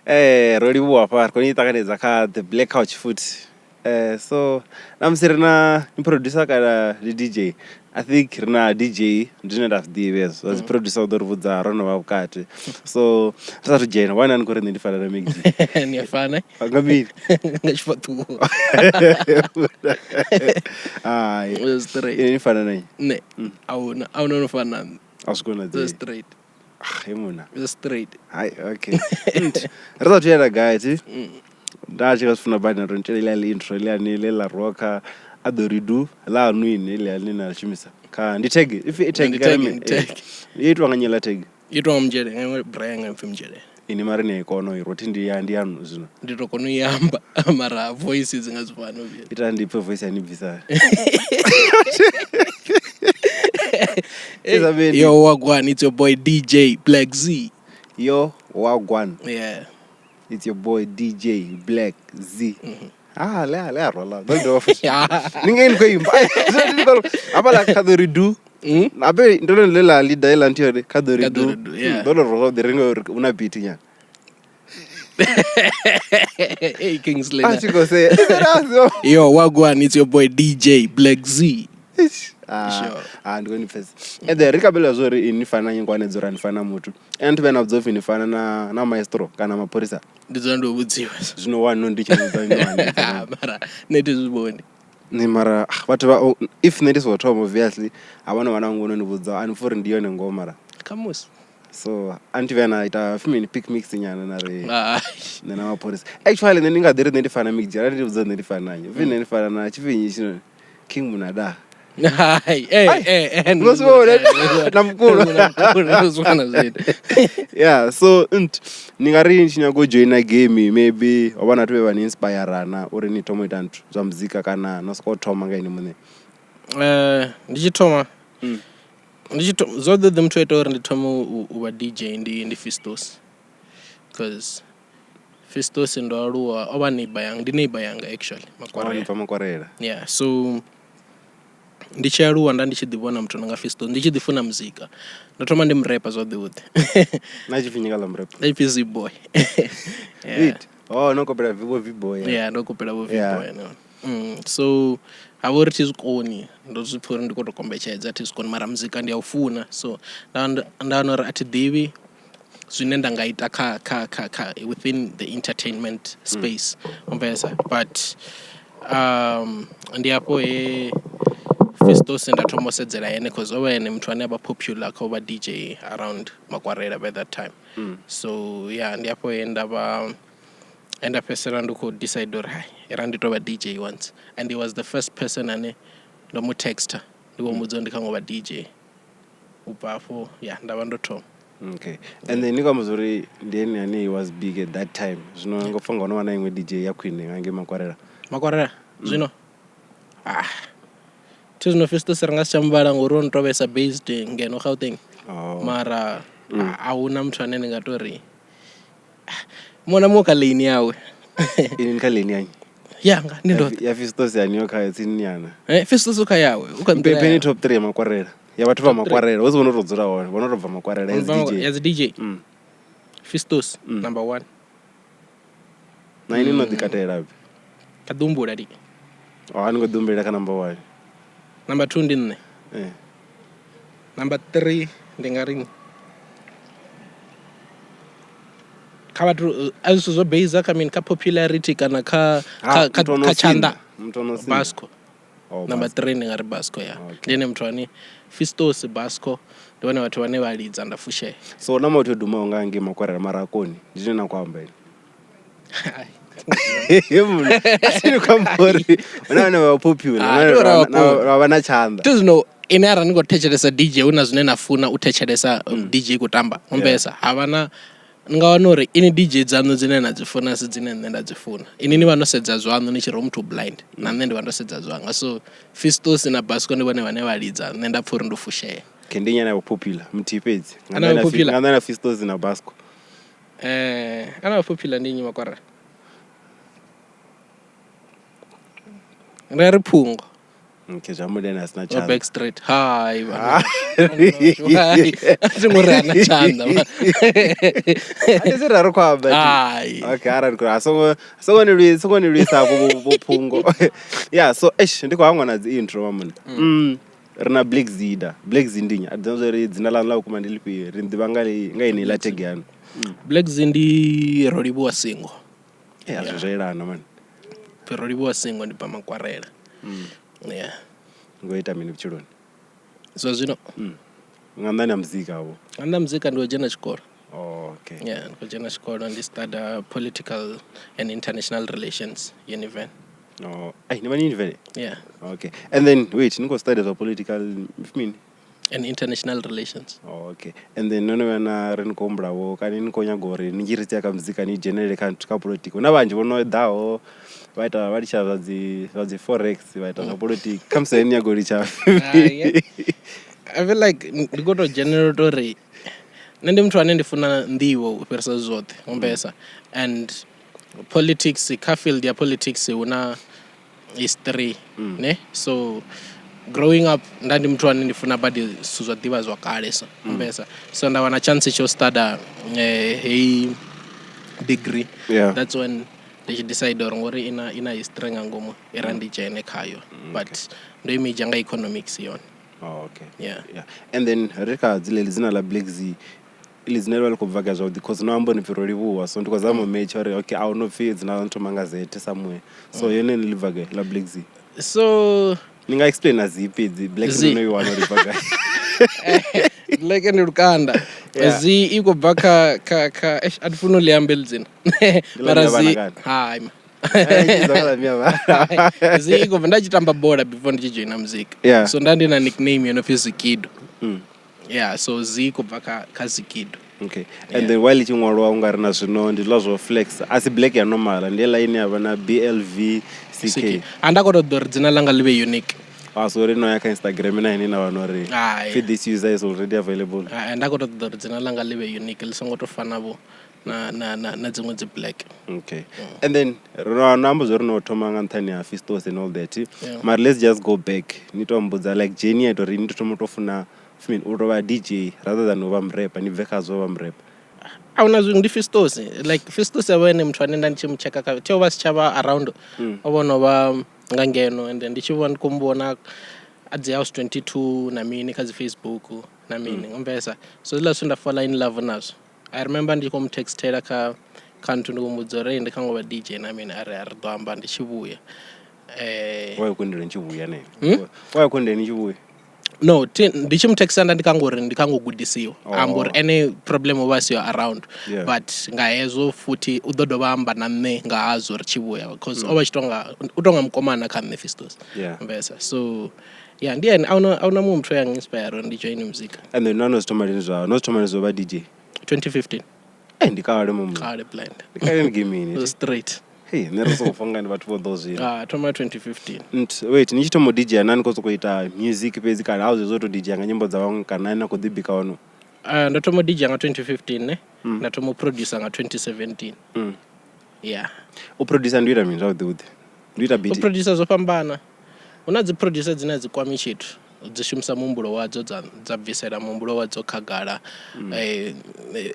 Ro livhuwa hafha ri khou ni ṱanganedza kha the black couch futhi. So na musi ri na producer kana ndi DJ I think ri na DJ ndi zwine nda zwi ḓivha hezwo zwa dzi producer u ḓo ri vhudza ro no vha vhukati. So ri sathu dzhena why na ni khou ri nṋe ndi fana na Mac G? Ni a fana Nga mini? Nga tshifhaṱuwo. Hai. Straight. Ini ni fana na nnyi? Nṋe ahuna no fana na nṋe. A zwi konadzei. Straight. Ah, he munna. Straight. Hai, okay. Ri sathu yela gai thi? Nda tshi nga zwi funa badi na to ntela iḽa ḽi intro ḽiani ḽe ḽa rwiwa kha a ḓo ri du ḽa anu ini ḽiani na shumisa kha ndi tag ipfi i tag Ndi kana tag, mini? ndi tag. Yo itiwa nga nnyi ḽa tag? Yo itiwa nga Muzhele, nga iṅwe bra yanga ipfi Muzhele. Ini mara ni a i kona u i rwa thi ndi ya ndi yanu zwino. Ndi to kona u i amba mara voice dzi nga si fane obviously. Ita ndi pfe voice ya ni bvisa. Yo wagwan, it's your boy DJ Black Z. Yo wagwan. Yeah. It's your boy DJ Black Z. Ah, le le a rwala. Ndo dovha futhi. Ni nga ni khou imba. Hafhaḽa kha ḓo ri du. Habe ndo ḽone ḽe ḽa leader iḽa nthu yone kha ḓo ri Kha ḓo du. ri du, yeah. Ndo ḽo rwala ḓi ri ngori hu na beat nyana. Hey Kingsley. A tshi khou sea. Yo wagwan, it's your boy DJ Black Z. Ah, Sure. ah, ndi khou ni pfesesa. Ende ri kabela zwo uri ini fana na nnyi ngwane uri ni fana na muthu. Ende thi vhuya na vhudza upfi ni fana na na maestro kana mapholisa. Ndi dzula ndo vhudziwa. Zwino wa no ndi tshi vhudza ini wa ndi Ah, mara nṋe thi zwi vhoni. Ni mara ah, vhathu vha oh, if nṋe ndi songo thoma obviously a vhona vhana vhangu no ni vhudza a ni pfha uri ndi yone ngoho mara Khamusi. so a ni thi vhuya na ita pfi mini pick mix nyana na ri Ah, nṋe na mapholisa actually nṋe ndi nga ḓi ri nṋe ndi fana mix arali ndi vhudza nṋe ndi fana na nnyi pfi nṋe ndi fana na tshipfi nnyi tshino King Munada. Hai, eh, Ai, eh, eh, ndo zwi vhona. Na mukulu. Na mukulu, ndo zwi vhona zwino. Yeah, so nt ni nga ri ni tshi nyaga u joina game maybe ho vha na vhathu vhe vha ni inspire na uri ni thome u ita nthu zwa muzika kana no sokou thoma nga ini muṋe. Ndi tshi thoma ndi tshi thoma zwoṱhe ḓi muthu o ita uri ndi thome u vha DJ ndi ndi Fistos cause Fistos ndo aluwa o vha neighbor yanga ndi neighbor yanga actually Makwarela. Ni bva Makwarela. Yeah so ndi tshi aluwa nda ndi tshi ḓi vhona muthu nonga Fistos ndi tshi ḓi funa muzika ndo thoma ndi murepa zwavhuḓi vhuḓi. Na tshipfi nnyi nga ḽa murepa? Nda tshi pfi Z-boy. Yeah. Wait. Oh no kopela vho V-boy. Yeah ndo kopela vho Yeah. V-boy no. So ha vha uri thi zwikoni ndo zwi pfha uri ndi khou tou kombetshedza thi zwikoni mara muzika ndi a u funa so nda nda wana uri a thi ḓivhi zwine nda nga ita kha kha kha kha within the entertainment space mm. But ndi hafho he Fistos nda thoma u sedzela ene cause o vha ene muthu ane avha popular kha u vha DJ around Makwarela by that time mm. So yeah ndi hafho he nda vha he nda fhedzisela ndi khou decide uri hai ra ndi tou vha DJ once and he was the first person ane ndo mu texter ndi khou muvhudza uri ndi kha ngo vha DJ. U bva hafho ya nda vha ndo thoma. Okay and then ni khou amba zwori ndi ene ane he was big at that time zwino ni khou pfa nga ho no vha na iṅwe DJ ya khwine nga ngei Makwarela. Makwarela zwino ah thi zwino Festus ri nga si tsha muvhala ngori o no tou vhesa based ngeno Gauteng Oh. mara a huna muthu ane ndi nga tori muṅwe na muṅwe kha lane yawe. Ini ni kha lane ya nnyi? Yanga ndi ndoṱhe. Ya Festus yani yo kha tsini nyana. Eh Festus u kha yawe u kha nḓila. Mphe ni top 3 ya Makwarela. Ya vhathu vha Makwarela hu si vho no tou dzula hone vho no tou bva Makwarela ya dzi DJ. Ya dzi DJ. Festus number 1. Na ini no ḓi katela vhe. Kha ḓi humbula di. Oh, a ni ngo ḓi humbulela kha number 1. Number 2 ndi nṋe. Eh. Number 3 ndi nga ri kha vhathu a zwithu zwo base kha mini kha popularity kana kha kha kha, kha tshanḓa Basco oh, number 3 ndi nga ri Basco ya okay. Ndi ene muthu ane Fistos Basco ndi vhone vhathu vhane vha lidza nda fushea so na muthu o dumaho nga ngei Makwarela mara a koni ndi zwine na khou amba ini asini khou amba uri hu na vhane vha popular vha vha na tshanḓa thi zwino ine arali ni khou thetshelesa DJ hu na zwine na funa u thetshelesa DJ i khou tamba humbesa havha na ni nga wana uri ini DJ dzaṋu dzine na dzi funa si dzine nṋe nda dzi funa ini ni vha no sedza zwaṋu ni tshi ri muthu blind na nṋe ndi vha ndo sedza zwanga so Fistos na Basco ndi vhone vhane vha lidza nṋe nda pfha uri ndo fushea. Okay, ndi nnyi ane avha popular muthihi fhedzi Ane avha popular? nga nnḓa na Fistos na Basco. Ane avha popular ndi nnyi Makwarela? Ndi nga ri Phungo. Okay, zwi amba ene a si na Wa tshanḓa. back straight. Hai vhana. Hai. A thi ngo ri ana tshanḓa. A thi zwi ra ri khou amba. Hai. Okay, arali khou a songo songo ni lwisa, songo ni lwisa vho vho phungo. Yeah, so eish ndi khou hangwa na dzi intro wa muna. Ri na Black Zida. Black Z ndi nnyi? A ḓivha uri dzina ḽaṋu ḽa vhukuma ndi ḽifhio. Ri ḓivha nga nga yeneiḽa tag yaṋu. Black Z ndi Rolivhuwa Singo. Eh, a zwi zwa elana man. Rolivhuwa Singo ndi bva Makwarela. Yeah. Ngo ita mini vhutshiloni? Zwa zwino Nga nnḓani ha muzika vho. nga nnḓa muzika ndi khou dzhena tshikolo. Okay. Yeah, ndi khou dzhena tshikolo ndi study political and international relations Univen. Oh, ai ni vha ni Univen? Yeah. Okay. And then wait, ni khou study zwa political mini? And international relations. Oh, okay. And then no no vhuya na ri ni khou humbula vho kani ni khou nyaga uri ni tshi ri sia kha muzika ni dzhenelele kha kha politiki. Hu na vhanzhi vho no ḓaho vha ita vha litsha zwa dzi zwa dzi forex vha ita zwa politiki. Khamusi ni nyaga u litsha. Yeah. I feel like ndi khou tou dzhenelela u tou ri nṋe ndi muthu ane ndi funa nḓivho u fhirisa zwoṱhe humbesa and politics kha field ya politics hu na history ne so growing up nda ndi muthu ane ndi funa badi zwithu zwa ḓivha zwa kale so humbesa so nda wana chance tsho study heyi degree. Yeah. That's when ndi tshi decide uri ngori ina ina history nga ngomu i ra ndi dzhene khayo, but ndo i major nga economics yone. Oh, okay. Yeah. Yeah. And then ri kha dzile dzina ḽa Black Z iḽi dzina ḽi vha ḽi khou bva gai zwavhuḓi cause no amba uri ni pfi Rolivhuwa so ndi khou zama u match uri okay a hu no pfi dzina ḽa thoma nga Z somewhere. So yone ḽi bva gai ḽa Black Z? So Ni nga explain na Z fhedzi Black Z. no i wana uri bva gai. Black ndi lukanda. Yeah. Z i khou bva kha kha kha eish, a thi funi u ḽi amba heḽi dzina. Ḽa Mara Z Miavhana kana? hai ma. Eh, dzina ḽa Miavhana. Z i khou bva nda tshi tamba bola before ndi tshi joina muzika. Yeah. So nda ndi na nickname yo no pfi Zikido. Mm. Yeah, so Z i khou bva kha kha Zikido. Okay. And then while tshi ṅwalwa u nga ri na zwino ndi ḽa zwo flex a si black ya normal ndi heiḽa ine ya vha na B L V C K. A nda khou tou ḓo uri dzina ḽanga ḽi vhe unique. Ah, so uri no ya kha Instagram na ine na vha no ri Hai. fit this user is already available. Hai, nda khou tou ṱoḓa uri dzina ḽanga ḽi vhe unique ḽi songo tou fana vho na na na na dziṅwe dzi black. Okay. And then ro no amba zwo ri no thoma nga nṱhani ha Fistos and all that. Yeah. Mara let's just go back. Ni to mbudza like journey ya ita uri ni to thoma u to funa I mean, u to vha DJ rather than u vha murapa ni bve khazwo vha murapa. A huna zwiṅwe ndi Fistos like Fistos avha ene muthu ane nda ndi tshi mu tsheka kha theo vha si tshavha around o vha no vha nga ngeno and ndi tshi vhona ndi khou mu vhona a dzi house 22 na mini kha dzi Facebook na mini ngombesa so hezwiḽa zwithu nda falla in love nazwo. I remember ndi tshi khou mu textela kha kha nthu ndi khou muvhudza uri ndi kha ngo vha DJ na mini a ri a ri ḓo amba ndi tshi vhuya. Wa kundela ni tshi vhuya ne. Wa kundela ni tshi vhuya. No, ndi tshi mu texta nda ndi kha ngori ndi kha ngo gudisiwa. Oh. Amba uri ene problem o vha siho around. Yeah. But nga hezwo futhi u ḓo dovha amba na nṋe nga hazwo ri tshi vhuya because o vha tshi tonga u tonga mukomana kha nṋe Fistos. Yeah. Mbesa. So yeah, ndi ene ahuna ahuna muṅwe muthu ya inspire uri ndi join muzika. And then no no zwi thoma lini zwa no zwi thoma lini zwo vha DJ? 2015 Eh ndi kale mumu. kale blind. Ndi kale ni gamini. Straight. Hey, nṋe ri sokou fonga ndi vhathu vho ḓo zwino. Ah, thoma 2015. Wait, ni tshi thoma u DJ na ni khou sokou ita music fhedzi kana a zwo to DJ nga nyimbo dza vhaṅwe kana na khou ḓi bika wano? Ndo thoma u DJ nga 2015 ne. Nda thoma u producer nga 2017. Yeah. U producer ndi u ita mini zwavhuḓi vhuḓi? Ndi u ita beat. U producer zwo fhambana. Hu na dzi producer dzine a dzi kwami tshithu, dzi shumisa muhumbulo wadzo dza dza bvisela muhumbulo wadzo khagala.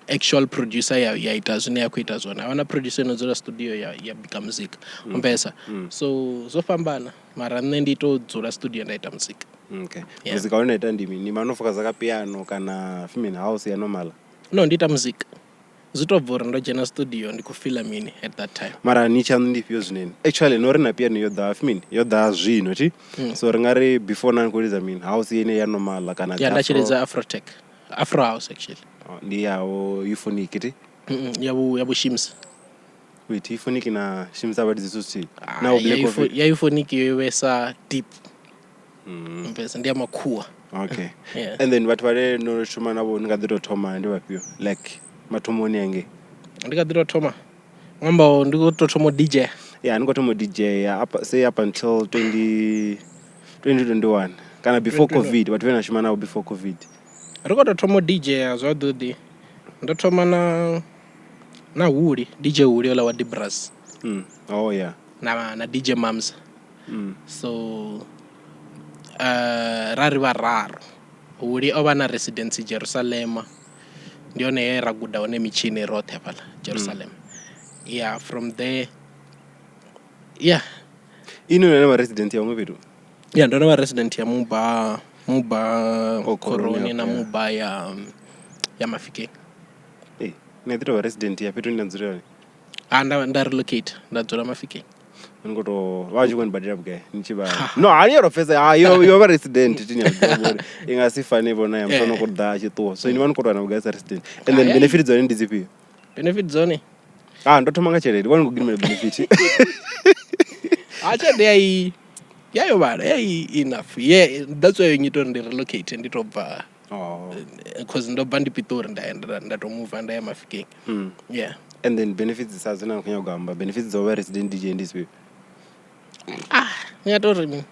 Actual producer ya ya ita zwine ya khou ita zwone. Ahuna producer ino dzula studio ya ya bika muzika. Umpesa. So zwo fhambana mara nṋe ndi to dzula studio nda ita muzika. Okay. Yeah. Muzika une na ita ndi mini? Ni vha no focus kha piano kana female house ya normal? No, ndi ita muzika. Zwi to bva uri ndo dzhena studio ndi khou fila mini at that time. Mara niche yaṋu ndi ifhio zwinene? Actually no ri na piano yo ḓa mini yo ḓa zwino thi? So ri nga ri before na ni khou lidza mini house ine ya normal kana Ya nda tshi afro? lidza Afrotech. Afro house actually. Oh, ndi ya vho euphonic thi? Ya vho ya vho Shimza. Wait, euphonic na Shimza vha lidza zwithu zwithihi? Na vho Ya Black Coffee? ya euphonic yo vhesa deep. Mpesa ndi ya makhuwa. Okay. Yeah. And then vhathu vhane no shuma navho ni nga ḓi tou thoma ndi vhafhio? Like mathomoni hangei. Ndi kha ḓi tou thoma. Ṅwamba ndi khou tou thoma u DJ. Yeah, ni khou thoma u DJ up, say up until 2021 kana before 2021. COVID, vhathu vhe na shuma navho before COVID. Ri khou tou thoma u DJ zwavhuḓi. Ndo thoma na na Huli, DJ Huli ola wa Dibras. Oh yeah. Na na DJ Mamsa. So Ra ri vhararu Huli o vha na residency Jerusalema, ndi hone he ra guda hone mitshini roṱhe hafhaḽa Jerusalem. Yeah, from there, yeah. Ini no vha resident ya huṅwe fhethu? Yeah, ndo no vha resident ya Muba, Muba Oh, Khoroni Khoroni na yeah. Muba ya Mafikeng. Ee, ni ḓi tovha resident ya fhethu hune na dzula hone? Ha, nda relocate nda dzula Mafikeng. Ni khou tou vha tshi khou ni badela vhugai ni tshi vha no hani yo ro pfesa ha yo yo vha resident tini ya ḓivha uri i nga si fane vhona ya muthu ano khou ḓa a tshi ṱuwa, so ini vha ni khou tou wana vhugai sa resident? And then benefit dza hone ndi dzifhio? Benefit dzone? Ah, ndo thoma nga tshelede, vhone khou gidimela benefit. Ha, tshelede ya i ya yo vhala ya i enough, yeah, that's why yo nyita uri ndi relocate ndi to bva. Oh. Cause ndo bva ndi Pitori nda ya nda to move nda ya Mafikeng. Yeah. And then benefits sa zwine na khou nyaga u amba, benefits dza u vha resident DJ ndi dzifhio? Ah, ndi nga to ri ri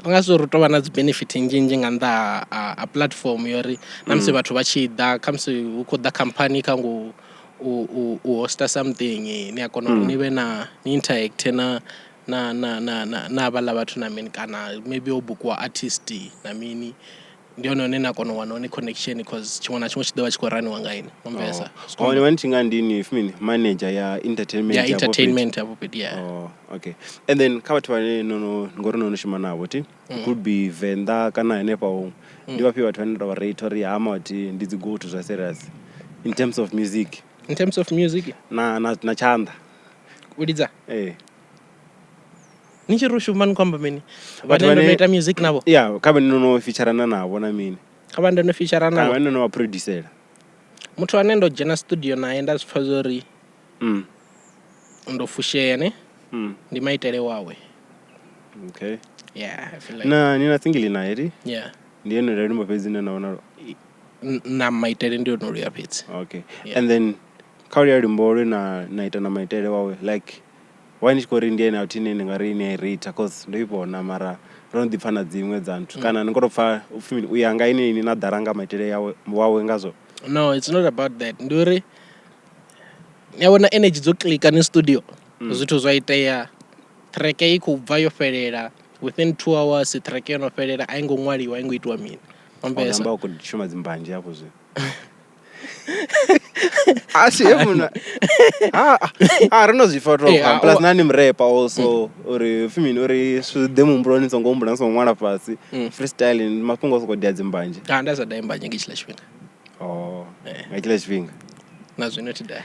nga si uri hu tovha na dzi benefit nnzhi nnzhi nga nnḓa ha platform yo uri na musi vhathu vha tshi ḓa, khamusi hu khou ḓa khamphani kha ngo u hosta something, ni a kona uri ni vhe na ni interact na na na na na na havhaḽa vhathu na mini, kana maybe ho bukiwa artist na mini, ndi hone hune na kona u wana hone connection, cause tshiṅwe na tshiṅwe tshi ḓo vha tshi khou raniwa nga ini. Pfesa? Oh, ni vha ni tshi nga ndini mini manager ya entertainment ya entertainment ya fhethu, yeah. Oh, okay. And then kha vhathu vhane no no ngori no no shuma navho ti could be Venḓa kana henefha huṅwe, ndi vhafhio vhathu vhane vha rate uri ha mati ndi dzi go to zwa serious in terms of music? In terms of music na na na tshanḓa u lidza? Eh. Ni tshi ri u shuma ni khou amba mini? Vhane ndo no ita music navho? Yeah, kha vhane no no featurana navho na mini? Kha vhane ndo no featurana navho. Kana vhane no no vha producera. Muthu ane ndo dzhena studio naye nda zwi pfa uri ndo fushea ne? Ndi maitele wawe. Okay. Yeah, I feel like. Na ni na single naye ri? Yeah. Ndi ene ndo lumba fhedzi na na na maitele ndi ono luya fhedzi. Okay. Yeah. And then kha luya lumbo lwe na na ita na maitele wawe, like why ni tshi khou ri ndi ene a thi ndi nga ri ni a i rate, cause ndo i vhona mara ro no ḓi pfa na dziṅwe dza nthu, kana ni khou tou pfa upfhi mini u ya nga ine ini na ḓala nga maitele yawe wawe ngazwo? No, it's not about that. Ndi uri ni a vhona energy dzo klika ni studio, zwithu zwa itea, track i khou bva yo fhelela within 2 hours, track yo no fhelela, a i ngo ṅwaliwa, a i ngo itiwa mini. Amba u khou shuma dzimbanzhe hafho zwino. Asi he muna. Ha, ro no zwi pfa to plus na ni mrepa also uri pfi mini uri zwi ḓe muhumbuloni ni songo humbula ni songo ṅwala fhasi. Freestyle ndi mafhungo o sokou dia dzimbanje. Ha, nda sa dai mbanje nga tshiḽa tshifhinga. Oh, nga tshiḽa tshifhinga. Na zwino thi dai.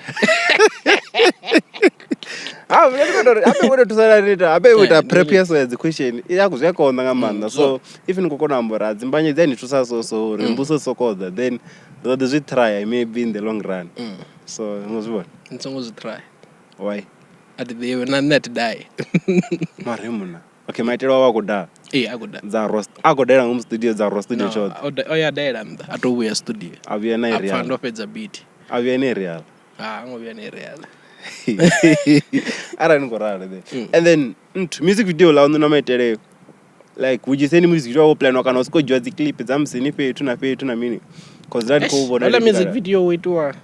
Ha, mna ndi khou tou ri habe wo tou thusana ni ita habe u ita prep ya so ya dzi question i ya zwi a konḓa nga maanḓa, so if ni khou kona u amba uri dzimbanye dzi a ni thusa so so uri mbuso sokou ḓa, then ri ḓo ḓi zwi try maybe in the long run. So ni ngo zwi vhona? Ni songo zwi try. Why? A thi ḓivhi, na nṋe a thi dai. Mara muna. Okay, maitele awe a khou daha. Ee, a khou daha. Dza roast. A khou daela ngomu studio dza roast studio tshoṱhe. O ya daela nnḓa, a to vhuya studio. A vhuya na area. A pfa ndo fhedza beat. A vhuya na area. Ha, ngo vhuya na area. Arali ni khou ralo then. And then music video ḽa na maitele, like would you say ni music video wo planwa kana u soko dzhia dzi clip dza musi ni fhethu na fhethu na mini? Cause nda ndi khou vhona ola music video wo itiwa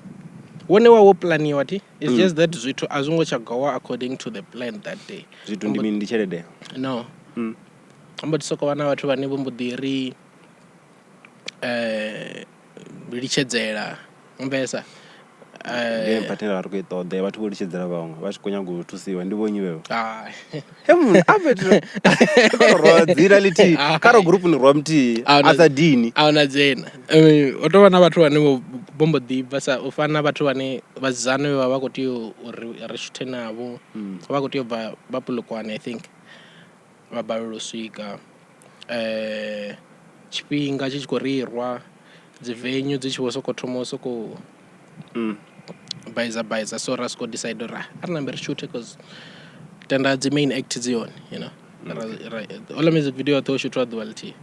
wone wa wo planiwa thi. It's just that zwithu a zwi ngo tsha gowa according to the plan that day. Zwithu ndi mini, ndi tshelede? No. Mbo ḓi soko vha na vhathu vhane vho mbo ḓi ri litshedzela mpesa. Ndi partner ri khou i ṱoḓa, vhathu vho litshedzela vhaṅwe vha tshi khou nyaga u thusiwa, ndi vhonnyi vhevho? He munna a fhethu rwa dzina ḽithihi kha ro group ni rwa muthihi a sa dini. A huna dzina. Ho tou vha na vhathu vhane vho mbo ḓi bva sa u fana na vhathu vhane vhasidzana vhe vha vha khou tea uri ri shuthe navho, vha khou tea u bva vha Polokwane I think, vha balelwa u swika. Tshifhinga tshi tshi khou ri rwa, dzi venue dzi tshi vho sokou thoma u sokou baiza baiza, so ra soko decide uri a ri nambe ri shuthe cause tenda dzi main act dzi hone, you know. Ola music video yoṱhe wo shuthiwa ḓuvha ḽithihi.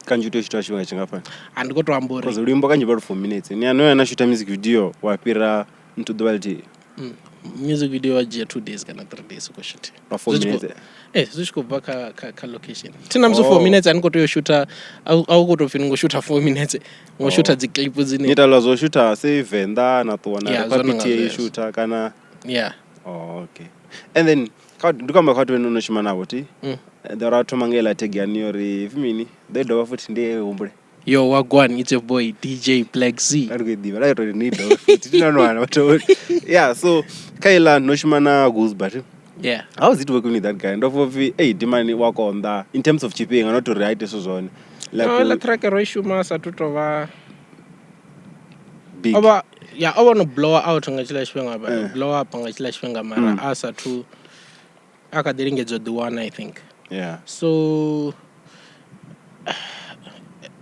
Kanzhi u tea u shutha tshifhinga tshingafhani? A ndi khou tou amba uri cause luimbo kanzhi vha lu 4 minutes, ni a no ya na shutha music video wa fhira nthu ḓuvha ḽithihi. Music video wa dzhia 2 days kana 3 days u khou shutha. Lwa 4 minutes. Zwi tshi khou bva kha location. Thi na musi 4 minutes a ni khou tea u shutha, a u khou tou pfhi ni ngo shutha 4 minutes, ngo shutha dzi clip dzine. Ni ita ḽa zwo shutha se Venḓa na ṱuwa na kha PTA shutha kana. Yeah. Oh, okay. And then ndi khou amba kha vhathu vhane no shuma navho ti. Ndo ra thoma nga iḽa tag yani uri pfi mini ḓo i dovha futhi ndi humbule. Yo wagwan, it's your boy DJ Black Z. Nda ndi khou i ḓivha nda tou ni dovhe futhi thi na nwana vhathu. Yeah, so kha iḽa no shuma na Goosebud. Yeah. How is it working with that guy? Ndo pfa upfi ei Dimani wa konḓa in terms of tshifhinga not uri ha ite zwithu zwone. Like no, iḽa track ro i shuma sa tu tovha big. Ovha ya ovha no blow out nga tshiḽa tshifhinga, blow up nga tshiḽa tshifhinga mara a sa thu a kha ḓi lingedza u ḓiwana I think. Yeah. So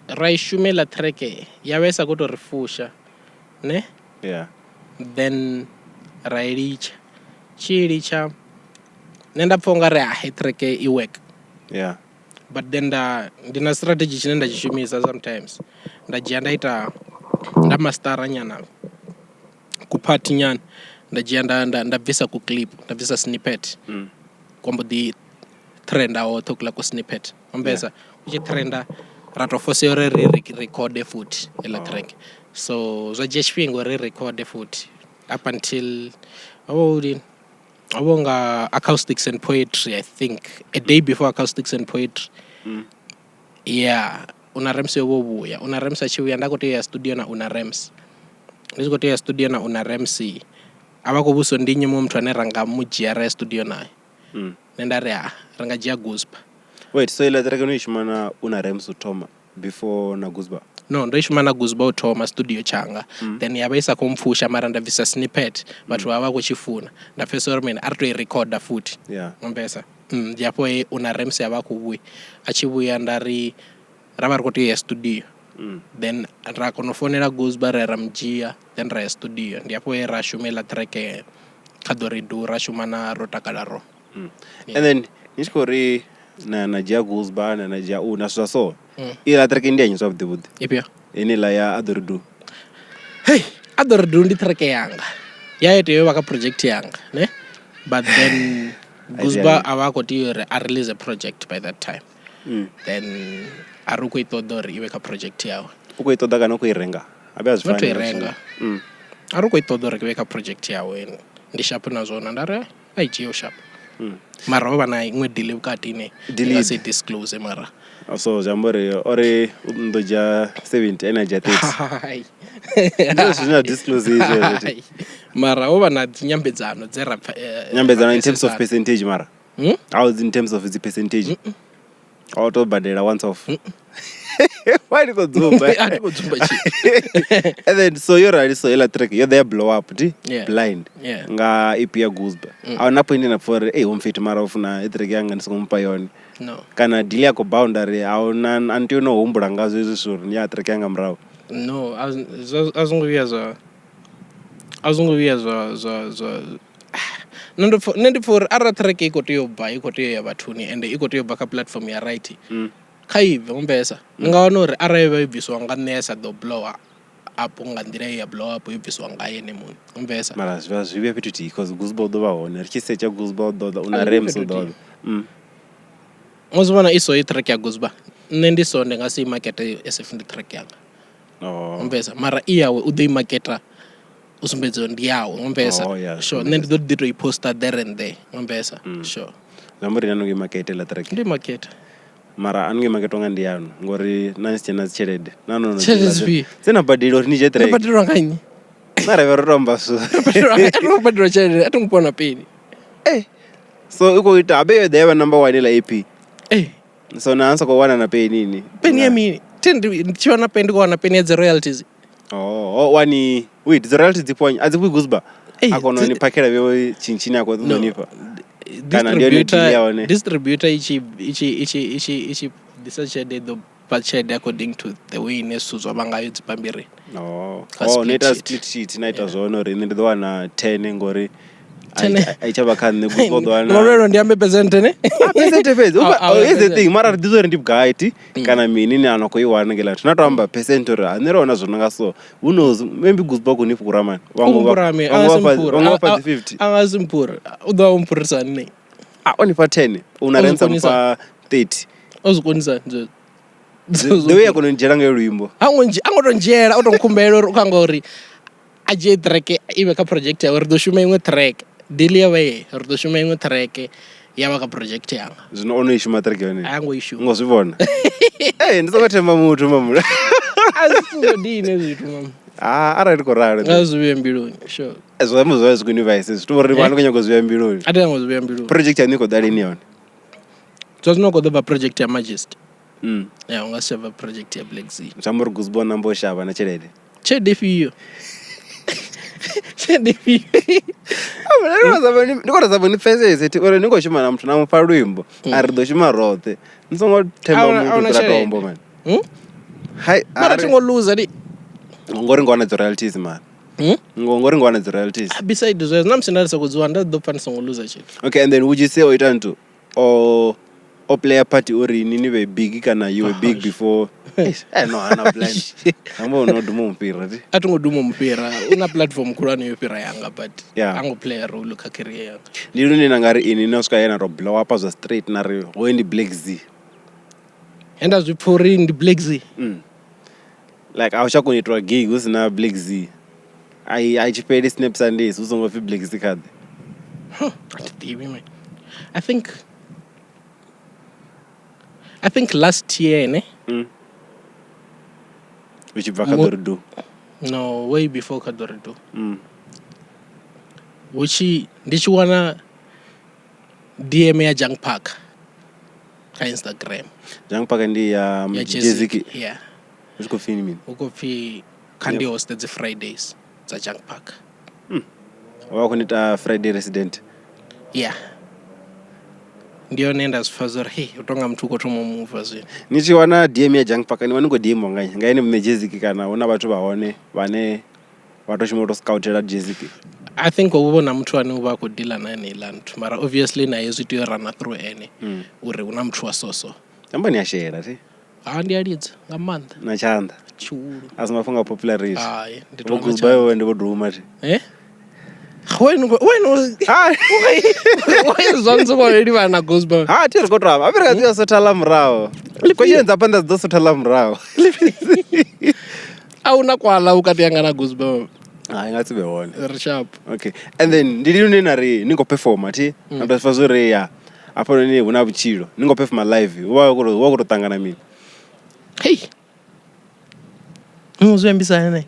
ra i shumela track ya vha i sa khou tou ri fusha ne? Yeah. Then ra i litsha. Tshi litsha nṋe nda pfha ungari ha track i work. Yeah. But then nda ndi na strategy tshine nda tshi shumisa sometimes. Nda dzhia nda ita nda mastera nyana ku part nyana nda dzhia nda nda nda bvisa ku clip nda bvisa snippet. Kwa mbo ḓi trenda hoṱhe kuḽa ku snippet. Ombesa u tshi trenda ra to force uri ri recorde futhi iḽa track. So zwa dzhia tshifhinga uri ri recorde futhi up until ho nga Acoustics and Poetry I think a day before Acoustics and Poetry. Yeah, una Rams yo vho vhuya. Una Rams a tshi vhuya nda khou tea uya studio na Una Rams. Ndi tshi khou tea uya studio na Una Rams a vha khou vhudzisa ndi nnyi muṅwe muthu ane ra nga mu dzhia ra ya studio naye. Nṋe nda ri ha ri nga dzhia Goosba. Wait, so iḽa track no i shuma na Una Rams u thoma before na Goosba? No, ndo i shuma na Goosba u thoma studio tshanga. Then ya vha i sa khou mpfusha mara nda bvisa snippet vhathu vha vha khou tshi funa. Nda pfesesa uri mini a ri to i recorder futhi. Yeah. Ombesa. Ndi hafho he Una Rams ya vha a khou vhuya. A tshi vhuya nda ri ra vha ri khou tea u ya studio. Then ra kona u founela Goosba ra ya ra mu dzhia then ra ya studio. Ndi hafho he ra shuma iḽa track kha ḓo ri do ra shuma na ro takala ro. And then ni tshi khou ri na na dzhia Goosba na na dzhia Una zwithu zwa so. Iḽa track ndi ya nnyi zwavhuḓi vhuḓi? Ifhio? Yeneiḽa ya a ḓo ri do. Hey, a ḓo ri do ndi track yanga. Ya tea u vha kha project yanga, ne? But then Goosba a vha a khou tea uri a release a project by that time. Then a ri u khou i ṱoḓa uri i vhe kha project yawe. U khou i ṱoḓa kana u khou i renga? A vhe a zwi Not u i fani renga. A ri u khou i ṱoḓa uri i vhe kha project yawe. Ndi sharp na zwone nda ri a i dzhie u sharp. Mara ho vha na iṅwe deal vhukati ine Deal ndi nga si disclose mara. So zwi amba uri ori ndo dzhia 70 ene a dzhia 30. Hai. Ndi zwithu zwine a disclose hezwo hezwo. Mara ho vha na dzi nyambedzano dze ra Nyambedzano in terms of percentage mara. How in terms of dzi percentage? O to badela once off. Why ndi khou dzumba? A thi khou dzumba tshithu. And then so yo rali so iḽa track yo ḓa ya blow up ti Yeah. blind Yeah. nga EP ya Goosba. A huna point ine na pfa uri ei homfit mara u funa i track yanga ndi songo mufha yone. No. Kana deal ya khou boundary a huna a ni tea no humbula ngazwo hezwi zwithu uri ndi ya track yanga murahu. No, a zwo ngo vhuya zwa a zwo ngo vhuya zwa zwa zwa nṋe ndi pfha uri arali track i khou tea u bva i khou tea u ya vhathuni ende i khou tea u bva kha platform ya right kha i bve humbesa. Ni nga wana uri arali yo bvisiwa nga nṋe ya sa ḓo blow up nga nḓila ye ya blow up yo bvisiwa nga ene muṋe humbesa. Mara zwi vha zwi vhuya fhethu thihi cause Goosba u ḓo vha hone ri tshi setsha Goosba u ḓo ḓa una Rams u ḓo ḓa. Musi vhona i so i track ya Goosba nṋe ndi so ndi nga si i makete as if ndi track yanga. Humbesa mara i yawe u ḓo i maketa u sumbedza uri ndi yawe humbesa. Oh, yeah, Sure, nṋe ndi ḓo ḓi to i poster there and there humbesa. Sure. Zwi amba uri ni a no i makete iḽa track. Ndo i maketa. Mara a ni ngo i maketa unga ndi yanu ngori na ni si tshena dzi tshelede. Na no no Tshelede dzifhio? dze na badela uri ni dzhie Ndo track. badelwa nga nnyi? Na ri vhe ro to amba zwithu. A thi ngo badelwa tshelede, a thi ngo fhiwa na peni. So i khou ita habe yo ḓa ya vha number 1 iḽa EP. Eh. So na ni sa khou wana na peni ini. Peni ya mini? Thi ndi tshi wana peni ndi khou wana peni ya dzi royalties. Oh, wani wait, dzi royalties dzi fhiwa nnyi? A dzi fhiwi Goosba? Ei, A kona u ni phakhela vhewe tshintshini a khou ṱoḓa u ni fha. Kana ndi yone deal ya hone. Distributor i tshi i tshi i tshi i tshi i tshi ḓisa tshelede i ḓo fha tshelede according to the way ine zwithu zwa vha ngayo dzi bambirini. Oh, Kha oh, no split ita sheet. split sheet na ita zwone uri nṋe ndi ḓo wana 10 ngori 10. a i tsha vha kha nṋe Goosba u ḓo wana. Ngolwelo ndi ambe percent ne? Ah, percent fhedzi. A- a- Oh, here's the percent. thing, mara ri ḓivha uri ndi vhugai ti kana mini ni ano khou i wana ngeḽa thina to amba percent uri ha nṋe ro wana zwo no nga so. Who knows, maybe Goosba khou ni fhura man. Vhaṅwe vha Umphura mi, vhaṅwe vha fha vhaṅwe vha fha dzi 50. A nga si mphura. U ḓo vha o mphurisa nṋe. Ah, o ni fha 10, una O zwi rensa konisa. mufha 30. O zwi konisa nzwe. The way a kona u dzhiela ngayo luimbo. Ha ngo ndzhi, a ngo to ndzhiela, o to nkhumbela uri u kha ngori a dzhie track i vhe kha project yawe ri ḓo shuma iṅwe track. Deal ya vha ye, ri ḓo shuma iṅwe track Ya vha kha project yanga. Zwino o no i shuma track yone? A ngo i shuma. Ngo zwi vhona? Ee, ndi songo themba muthu mamula. A zwi zwo dine zwithu mama. Ah, arali ndi khou ralo. Nga zwi vhuye mbiluni, sure. Zwo amba zwa zwi khou ni vhaisa zwi to uri vha ni khou nyanga u zwi vhea mbiluni. A thi ngo zwi vhea mbiluni. Project yaṋu i khou ḓa lini yone? Zwa zwino khou ḓo bva project ya Majesty. Ya u nga si tsha bva project ya Black Z. Zwi amba uri Guzbo namba o shavha na tshelede. Tshelede ifhio? Tshelede ifhio? Ndi khou tou zama ni pfesese thi uri ni khou shuma na muthu na mufha luimbo a ri ḓo shuma roṱhe ni songo themba muthu u fhira tombo mani. Hai Mara thi ngo luza ndi ngori ngo wana dzi royalties mara. Ngori ngo wana dzi royalties. Beside zwezwo na musi nda ndi soko dzi wana nda ḓo pfa ndi songo luza tshithu. Okay, and then would you say o ita nthu o o play a part uri ni ni vhe big kana you were big before? Eh no, ana blind. Amba no duma mufhira thi. A thi ngo duma mufhira, u na platform khulwane yo fhira yanga but Yeah. a ngo play a role kha career yanga. Ndi lune na ngari ini no swika yena ro blow up zwa straight na ri hoyu ndi Black Z. He nda zwi pfa uri ndi Black Z. Like a u tsha kona u itwa gig hu si na Black Z. Ai ai tshi fheli Snap Sundays hu songo pfi Black Z kha ḓe. A thi ḓivhi man. I think last year ne. U tshi bva kha ḓo ri do. No, way before kha ḓo ri do. Hu tshi ndi tshi wana DM ya Junk Park kha Instagram. Junk Park ndi ya Ya Jeziki. Yeah. Hu tshi khou pfi mini? Hu khou pfi kha ndi host dzi Fridays dza Junk Park. Vha khou ita Friday resident. Yeah. Ndi yone nda zwi pfa zwa uri hey, u tonga muthu u khou thoma u muva zwino. Ni tshi wana DM ya Junk Park ni vha ni khou DM nga nga ene muṋe Jeziki kana hu na vhathu vha hone vhane vha to shuma u to scoutela Jeziki? I think hu vha na muthu ane u vha a khou deala na heneiḽa nthu mara obviously naye zwi tea u rana through ene uri hu na muthu wa so so. Amba ni a shela thi? Ha ndi a lidza nga maanḓa. Na tshanḓa. Tshihulu. A si mafhungo a popularity. Hai, ndi Vho tou na Guzba tshanḓa. vho ndi vho duma thi. Eh? Wena wena wena zwa ntsi khou livhana na Guzba. Ha thi ri khou to amba. Afhi ri kha ḓi sotha ḽa murahu. Question dza phanḓa dzi ḓo sotha ḽa murahu. A huna kwala vhukati hanga na Guzba. Hai nga si vhe hone. Ri sharp. Okay. And then ndi lini hune na ri ni khou performa thi? Na tou pfa zwo ri ya hafhanoni hu na vhutshilo. Ni khou performa live. Hu vha hu khou tou ṱangana mini? Hey. Zwi ambisa hani ne?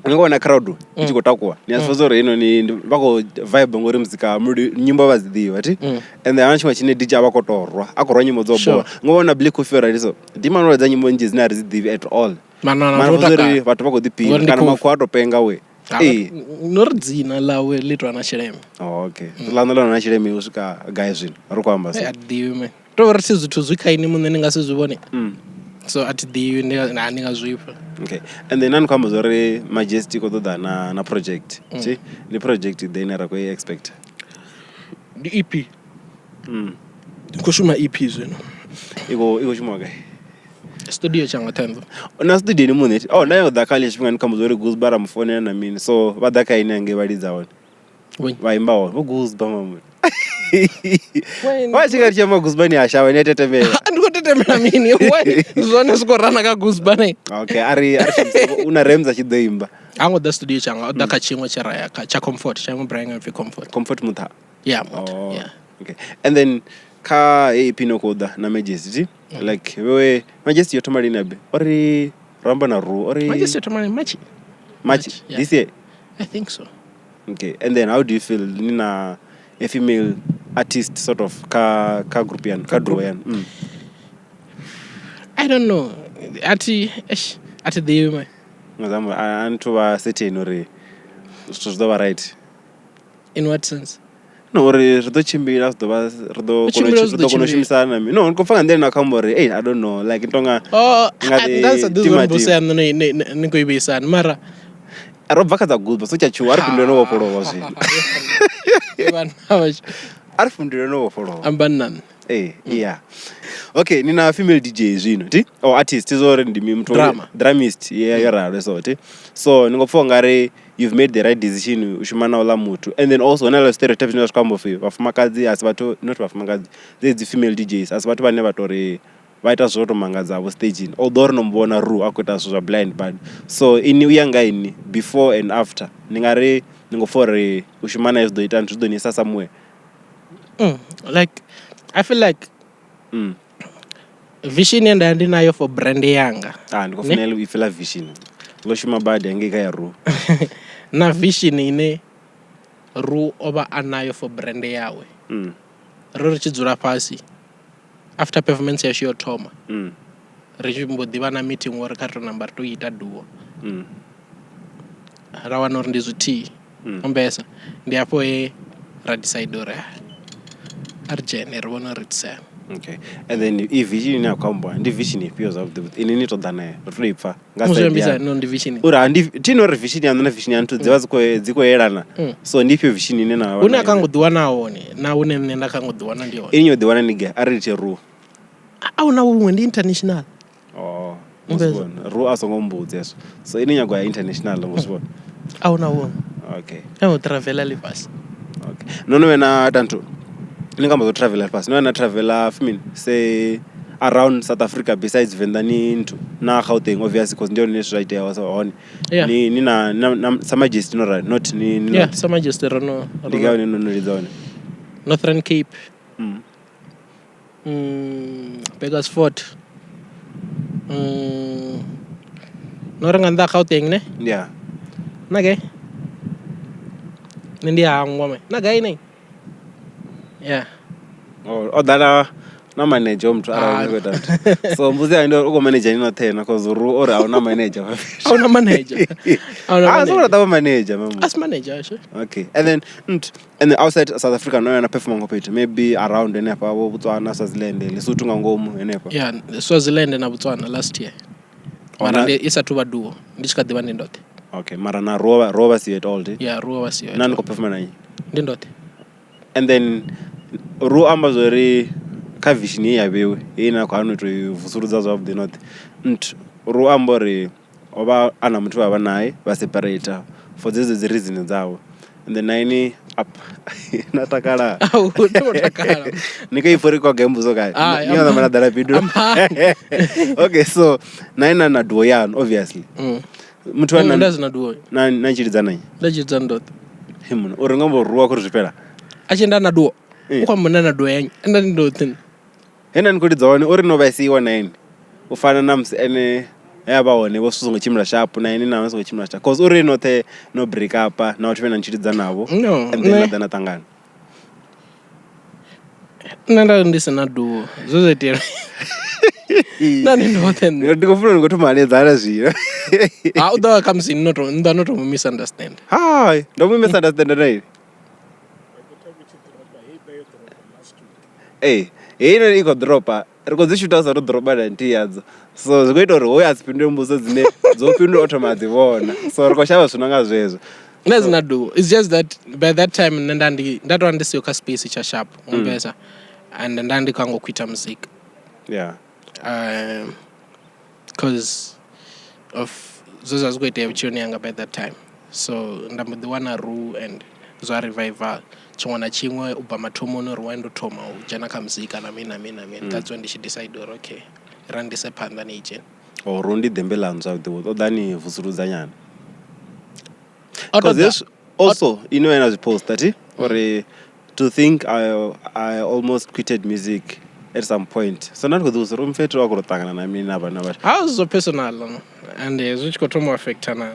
Ni khou vhona crowd i tshi khou takuwa. Ni a zwi pfa zwa uri heinoni vha khou vibe ngori muzika nyimbo vha dzi ḓivha thi? And then huna tshiṅwe tshine DJ a vha khou tou rwa. A khou rwa nyimbo dzo bola. Ngo vhona Black Coffee o rali so. Dima no ledza nyimbo nnzhi dzine a ri dzi ḓivhi at all. Mara Mara zwa uri vhathu vha khou ḓiphina kana makhuwa a to penga we. Ee. No ri dzina ḽawe ḽi tou na tshileme. Oh, okay. Ḽaṋu ḽo na tshileme u swika gai zwino? Ri khou amba so. A thi ḓivhi man. To uri thi zwithu zwi kha ini muṋe ni nga si zwi vhone. So a thi ḓivhi ndi nga ndi nga zwifha. Okay. And then ni khou amba zwa uri Majesty khou ṱoḓa na na project. Thi? Ndi project ḓe ine ra khou i expect? Ndi EP. Ndi khou shuma EP zwino. I khou i khou shuma gai? Studio tshanga Themba. Na studio ni muṋe? Oh, nda ya u ḓa kha ḽi tshifhinga ni khou amba zwa uri Guzba ra mu founela na mini. So vha ḓa kha ini hangei vha lidza hone. Vha imba hone. Vho Guzba mamu. Wa tshi nga ri tshi amba Guzba ni a shavha ni a tetemela. Ndi khou tetemela mini? Why zwone zwi khou rana kha Guzba ne? Okay, a ri a ri shumise u na Rams a tshi ḓo imba. Ha ngo ḓa studio tshanga, o ḓa kha tshiṅwe tshe ra ya kha tsha Comfort, tsha iṅwe brand nga pfi Comfort. Comfort Mutha. Yeah, Mutha. Oh. Yeah. Okay. And then kha heyi EP no khou ḓa na Majesty, like wewe Majesty yo thoma lini abe? Ori ro amba na Ru, ori Majesty yo thoma lini? March. March yeah. this year. I think so. Okay. And then how do you feel ni na a female artist sort of ka ka group yanu, ka duo yanu? I don't know. Athi eish, athi ḓivhi man. Ngazama a nthu vha certain uri zwithu zwi ḓo vha right. In what sense? No, uri ri ḓo tshimbila zwi ḓo vha ri ḓo U kona tshimbila u zwi ri ḓo ḓo kona u tshimbila. shumisana na mini. No, ndi khou pfa nga nḓila ine na khou amba uri hey, I don't know, like ndi tonga Oh, nga ḓi nda sa ḓivhi tima uri mbuso tima. yaṋu ni khou i vhuisani mara Ro bva kha dza Guzba so tsha tshuwa a ri fhindule no vhofholowa zwino. Vhana vha tshi- A ri fhindule no vhofholowa. amba na nṋe. Ee, yeah. Okay, ni na female DJ zwino, ti? Oh, artist zwo uri ndi muthu Drama. Drummist, yeah, yo ralo so, ti? So ni ngo pfa ungari you've made the right decision u shuma na uḽa muthu. And then also huna ḽa stereotype zwine zwa swika amba upfi vhafumakadzi a si vhathu, not vhafumakadzi, dzedzi female DJs a si vhathu vhane vha tori vha ita zwo to mangadza vho stagini. Although ri no mu vhona Ru a khou ita zwithu zwa blind, but so ini u ya nga ini before and after ni nga ri ni ngo pfa uri u shuma naye zwi ḓo ita zwi ḓo ni isa somewhere. Like I feel like vision ye nda ndi nayo for brand yanga. Ah, ndi khou funela ipfi ḽa vision. Ḽo shuma badi hangei kha ya Ru. Na vision ine Ru o vha a nayo for brand yawe. Ro ri tshi dzula fhasi after performance yashu yo thoma. Ri tshi mbo ḓi vha na meeting uri kha ri to namba ri to ita duo. Ra wana uri ndi zwithihi. Ombesa ndi hafho he ra decide uri a ri dzhene ri vhone uri itisa hani. Okay. And then i vision ine ya khou ambiwa ndi vision ifhio zwavhuḓi vhuḓi ine ni ṱoḓa nayo ri tou i pfha nga Musi side ambisa ya no ndi vision. uri ha ndi thi no uri vision yaṋu na vision ya nthu dzi vha dzi khou yelana so ndi ifhio vision ine na vha Hune a nayo? kha ngo ḓi wana hone na hune nṋe nda kha ngo ḓi wana ndi hone. Ini yo ḓi wana ni gai arali tshi Ru? A huna huṅwe ndi international. Oh, Mbeza. ngozvibona. Ru a songo mbudza hezwo. So ini nyago ya international ngozvibona. A huna huṅwe. Okay. A u travela ḽifhasi. Okay. No no wena tanto ni nga amba zwo travela ḽifhasi. No wena travela I mean say around South Africa besides Venḓa ni nthu na Gauteng obviously because ndi hone zwithu zwa itea so hone. Yeah. Ni na Sa Majesty no right not ni Yeah, not. Sa Majesty ro no Ndi gai hune no no lidza hone. Northern Cape. Burgersfort. No ri nga nnḓa ha Gauteng ne? Yeah. Na gai? Nṋe ndi hangwa me. Na gai ne? Yeah. Oh, o ḓala na manager muthu arali ni khou ita nthu. So mbudzo yanga ndi uri u khou manager ni noṱhe na cause uri uri a huna manager. A huna manager. A huna Ah, so manager. uri manager mamu. As manager ashe. Okay. And then and then outside South Africa no yana perform ngophethu maybe around henefha vho Botswana, Swaziland, Lesotho nga ngomu henefha. Yeah, Swaziland na Botswana last year. Mara ndi isa thu vha duo, ndi tshi kha ḓivha ndi ndoṱhe. Okay, mara na Rova si at all. Yeah, Rova si. Na ni khou perform na nnyi? Ndi ndoṱhe. And then Ru amba zwori kha vision ye ya vhewe ye na khou hana u tou vusuludza zwavhuḓi noṱhe. Nthu Ru amba uri o vha a na muthu vha vha nae vha separate for dzedzo dzi reason dzawe. And then nine up na takala. Au, ndo takala. Ni khou ipfa uri kwa gai mbudzo gai. Ni yo ṋamela ḓala fhindulo. Okay, so nine na duo yanu obviously. Muthu wa nda zina duo. Na na tshilidza nai. Nda tshilidza ndoṱhe. He muna uri ngombo ruwa khori zwi fhela. A tshi nda na duo. U khou amba na duo yanyi. Nda ndi ndoṱhe. He na ni khou lidza hone uri no vhaisiwa na ene. U fana na musi ene ya vha hone vho songo tshimbila sharp na ene na songo tshimbila sharp cause uri noṱhe no break up na vhathu vhe na tshilidza navho. No, and then na ḓa na ṱangana. Nṋe nda ndi sina duo zwo zwa itela. Nda ndi ndoṱhe nṋe. Ndi khou funa ndi khou thoma hanedzana zwino. Ha u ḓo kha musi no to nda no to mu misunderstand. Hai, ndo mu misunderstand na ini. Eh, heyi noni i khou dropa. Ri khou dzi shuta sa to dropa na nthihi yadzo. So zwi khou ita uri hoyu a si fhindule mbudziso dzine dzo fhindula o thoma a dzi vhona. So ri khou shavha zwithu nga zwezwo. Nda sina duo. It's just that by that time nṋe nda ndi nda tovha ndi siho kha space tsha sharp ngombesa and nda ndi kha ngo quita music. Yeah. Cause of zwe zwa zwi khou itea vhutshiloni yanga by that time. So nda mbo ḓi wana Ru and zwa revival tshiṅwe na tshiṅwe u bva mathomoni uri why ndo thoma u dzhena kha muzika na mini na mini na mini. That's when ndi tshi decide uri okay ra ndi ise phanḓa ni dzhene. Oh, Ru ndi ḓembe ḽaṋu zwavhuḓi vhuḓi ṱoḓa ni vusuludza nyana. O Cause ṱoḓa this also you know ena zwi poster thi uri to think I almost quitted music at some point. So nda ndi khou ḓivhudzisa uri mfethu a khou ṱangana na mini na vhana vhashu. Ha zwo personal and zwi tshi khou thoma u affecta na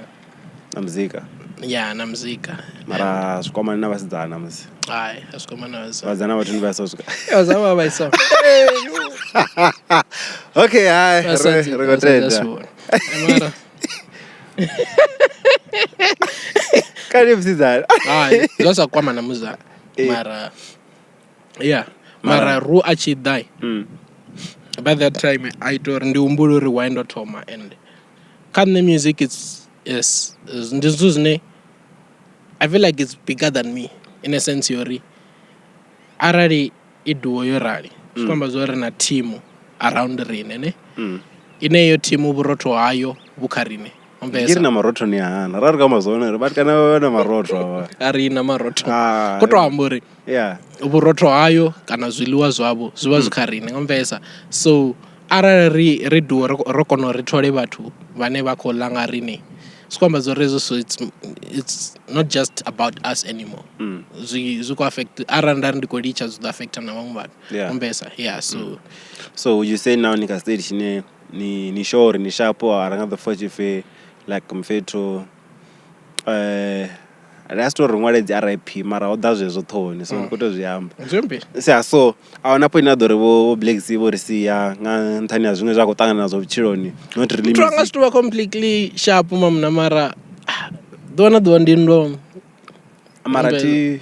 na muzika. Yeah, na muzika. Mara zwi kwamani na vhasidzana musi. Hai, a zwi kwamani na vhasidzana. Vhasidzana vhathu ndi vha so swika. Vhasidzana vha vhaisa. Okay, hai, ri khou tenda. Mara Kani musidzana. Hai, zwa sa kwama na muzika. Mara yeah, mara Ru a tshi ḓa. By that time I ita uri ndi humbule uri why ndo thoma and kha nṋe music is ndi zwithu zwine I feel like it's bigger than me in a sense yori arali i duo yo rali zwi amba zwo ri na team around rine ne ine iyo team vhurotho hayo vhu kha rine. Ndi ri na marotho ni hana ra ri ka mazone ri vhatukana vha na marotho avha a ri na marotho ko to amba uri yeah vhurotho hayo kana zwiḽiwa zwavho zwi vha zwi kha rine ngombesa. So arali ri duo ro kona uri thole vhathu vhane vha khou ḽa nga rine Zwi khou amba zwa uri hezwo so it's not just about us anymore. Zwi khou affect, arali nda ri ndi khou litsha zwi ḓo affecta na vhaṅwe vhathu. Humbesa, yeah, so So would you say now ni kha stage tshine ni sure uri ni sharp, a ri nga ḓo pfa tshipfi like mfethu ri a si to ri ṅwale dzi RIP mara ho ḓa zwezwo ṱhohoni, so ndi khou tou zwi amba. Zwimbi. Sia so a huna point ine a ḓo ri vho Black C vho ri sia nga nṱhani ha zwiṅwe zwa khou ṱangana nazwo vhutshiloni, not really Muthu anga music. si tou vha completely sharp mamuna, mara ḓuvha na ḓuvha ndi nndwa. Mara thi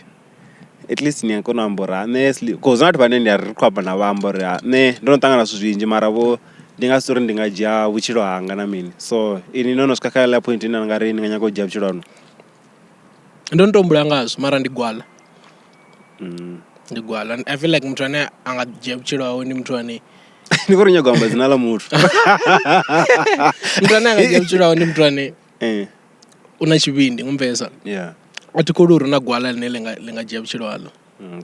at least ni a kona u amba uri ha nṋe, cause huna vhathu vhane ndi a ri khou amba na vha amba uri ha nṋe ndo no ṱangana na zwithu zwinzhi mara vho ndi nga si uri ndi nga dzhia vhutshilo hanga na mini. So ini no no swika kha heḽa point ine na nga ri ni nga nyaga u dzhia vhutshilo haṋu? Ndo no to humbula ngazwo mara ndi gwala. Ndi gwala. I feel like muthu ane a nga dzhia vhutshilo hawe ndi muthu ane Ndi khou ri nyaga u amba dzina ḽa muthu. Muthu ane a nga dzhia vhutshilo hawe ndi muthu ane u na tshivhindi, ngumpfesa. A thi kholwi uri na gwala ḽine ḽi nga dzhia vhutshilo haḽo.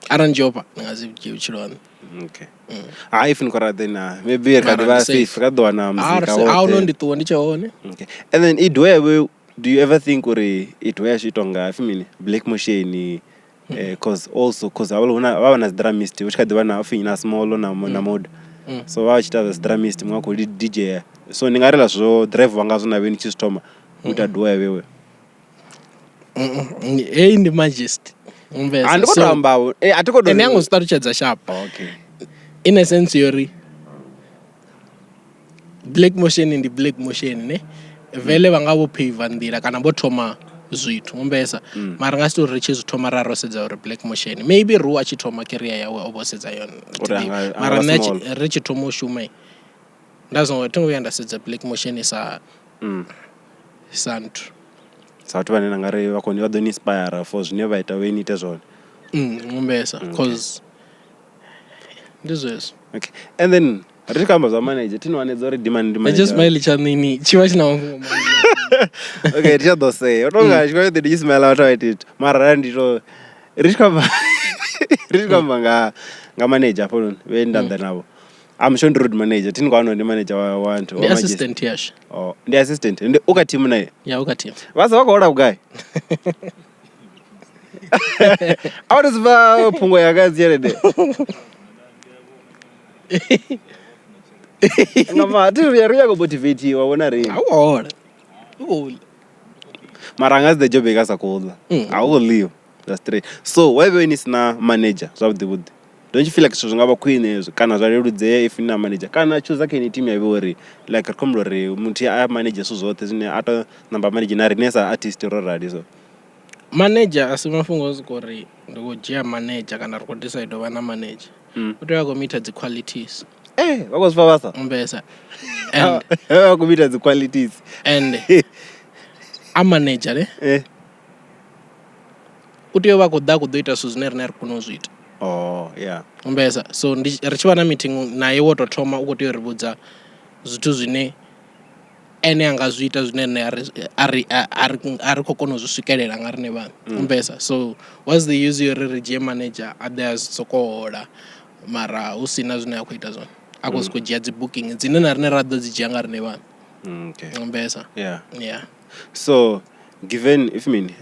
Arali ndi ofha ndi nga si dzhie vhutshilo haṋu. Okay. Hai, if ni khou ra then maybe ri kha ḓi vha safe, ri kha ḓi wana muzika woṱhe. A no ndi ṱuwa ndi tshe hone. Okay. And then idwewe, do you ever think uri idwe yashu i tonga pfi mini Black Motion, cause also cause havha huna vha vha na dzi dramist, hu tshi kha ḓi vha na pfi na Small na Moda. So vha vha tshi ita dzi dramist, muṅwe a khou DJ. So ndi nga ri ḽa zwo drive wanga zwo na vhe ni tshi zwi thoma u ita duo ya vhewe. Heyi ndi Majesty. A ndi khou tou amba, a thi khou tou Ene a ngo zwi ṱalutshedza sharp. Okay. In a sense yori Black Motion ndi Black Motion ne. Vele vha nga vho pave nḓila kana vho thoma zwithu humbesa. Mara nga si uri ri tshi zwi thoma ra ro sedza uri Black Motion. Maybe Ru a tshi thoma career yawe o vho sedza yone. Mara nṋe ri tshi thoma u shuma nda songo thi ngo vhuya nda sedza Black Motion sa sa nthu. Sa vhathu vhane na nga ri vha khou vha ḓo ni inspire for zwine vha ita vhe ni ite zwone. Humbesa cause ndi zwezwo. Okay. And then ri tshi khou amba zwa manager, thi no hanedza uri Dimani ndi manager. Hetsho smile tshaṋu ini tshi vha tshi na mafhungo manzhi. Okay, thi tsha ḓo sea. U tonga tshifhinga tshoṱhe ndi tshi smile vhathu vha iti mara arali ndi to ri tshi khou amba ri tshi khou amba nga manager hafhanoni vhe nda ḓa navho. I'm sure ndi road manager, thi ni khou wana ndi manager wa nthu. Ndi assistant yashu. Oh, ndi assistant. Ndi u kha team naye? Ya, u kha team. Vha sa vha khou hola vhugai? A vha to zwi phungo yanga ya tshelede. Nga ma thi ri ri nyago motivatiwa vhona ri. A u hola. U khou ḽa. Mara nga dzi job i ka sa khou ḽa. A u khou ḽiwa. That's straight. So why vhe ni sina manager zwavhuḓi vhuḓi? Don't you feel like zwithu zwi nga vha khwine kana zwa leludzea if ni na manager, kana chooser kha ine team ya vha uri like ri khou humbula uri muthu a manage zwithu zwoṱhe zwine a to namba manage na riṋe sa artist ro rali so. Manager a si mafhungo o sokou ri ndi khou dzhia manager kana ri khou decide u vha na manager. U tea u vha a khou meet dzi qualities. Vha khou zwi pfa vhasa? Humbesa. And vha khou meet dzi qualities. And a manager ne? U tea u vha a khou ḓa a khou ḓo ita zwithu zwine riṋe a ri koni u zwi ita. Oh, yeah. Humbesa. So ndi ri tshi vha na meeting naye wo tou thoma u khou tea u ri vhudza zwithu zwine ene a nga zwi ita zwine nṋe a ri a ri a ri khou kona u zwi swikelela nga riṋe vhaṋe. Humbesa. So what's the use ya uri ri dzhie manager a ḓe a sokou hola mara hu si na zwine a khou ita zwone. A khou sokou dzhia dzi booking dzine na riṋe ra ḓo dzi dzhia nga riṋe vhaṋe. Okay. Humbesa. Yeah. Yeah. So given if mini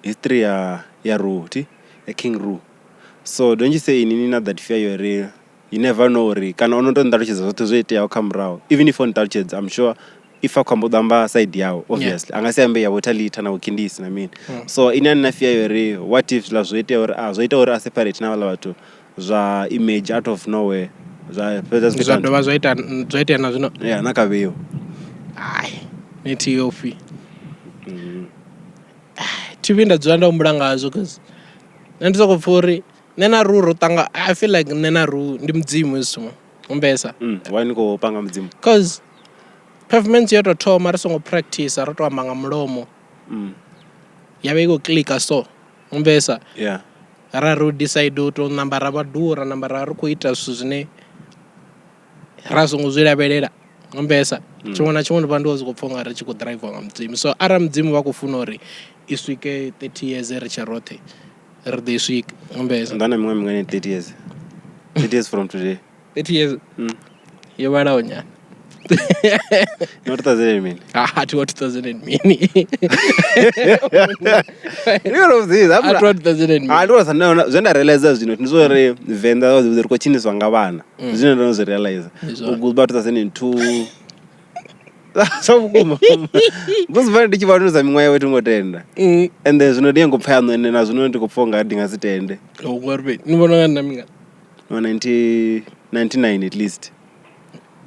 history ya Ru thi ya King Ru, so don't you say ini ni na that fear ya uri you never know uri kana o no to nṱalutshedza zwoṱhe zwo iteaho kha murahu, even if o nṱalutshedza I'm sure if a khou amba u ḓo amba side yawe obviously, a nga si ambe ya vho Thalita na vho Kindisi na mini. So ini a ni na fear ya uri what if zwiḽa zwo itea uri a zwo ita uri a separate na vhaḽa vhathu zwa image out of nowhere zwa fhedza zwi Zwa dovha zwa ita zwa itea na zwino. Yeah, na kha vheiwa. Hai, ni thi ofhi. Thi vhuyi nda dzula nda humbula ngazwo cause nṋe ndi soko pfha uri nṋe na Ru ro ṱanga, I feel like nṋe na Ru ndi mudzimu hezwi zwithu. Humbesa. Why ni khou panga mudzimu? Cause performance yo tou thoma ri songo practice ro to amba nga mulomo. Ya vha i khou klika so. Humbesa. Yeah. Ra ro decide u tou namba ra vha duo ra namba ra ri khou ita zwithu zwine ra songo zwi lavhelela. Humbesa. Tshiṅwe na tshiṅwe ndi vha ndi khou pfha unga ri tshi khou ḓiraiviwa nga mudzimu. So arali mudzimu vha khou funa uri i swike 30 years ri tshe roṱhe ri ḓo i swika. Humbesa. Nda na miṅwaha mingana 30 years? 30 years from today. 30 years. Yo vhalaho nyana. No 2000 mini? Ah, thi wa 2000 and mini. Ndi khou tou vhudzisa, A thi wa 2000 and mini. Ah, ndi sa nṋe zwe nda realize zwino ndi zwa uri Venḓa ri khou tshiniswa nga vhana. Zwine ndo no zwi realize. Ndi zwone. U guba 2002. Zwa vhukuma. Musi vhane ndi tshi vha miṅwaha yawe thi ngo tenda. Ende zwino ndi nyago pfa yaṋu ende na zwino ndi khou pfa unga ndi nga si tende. Ngori ni vhona unga ndi na mingana? No 90 99 at least.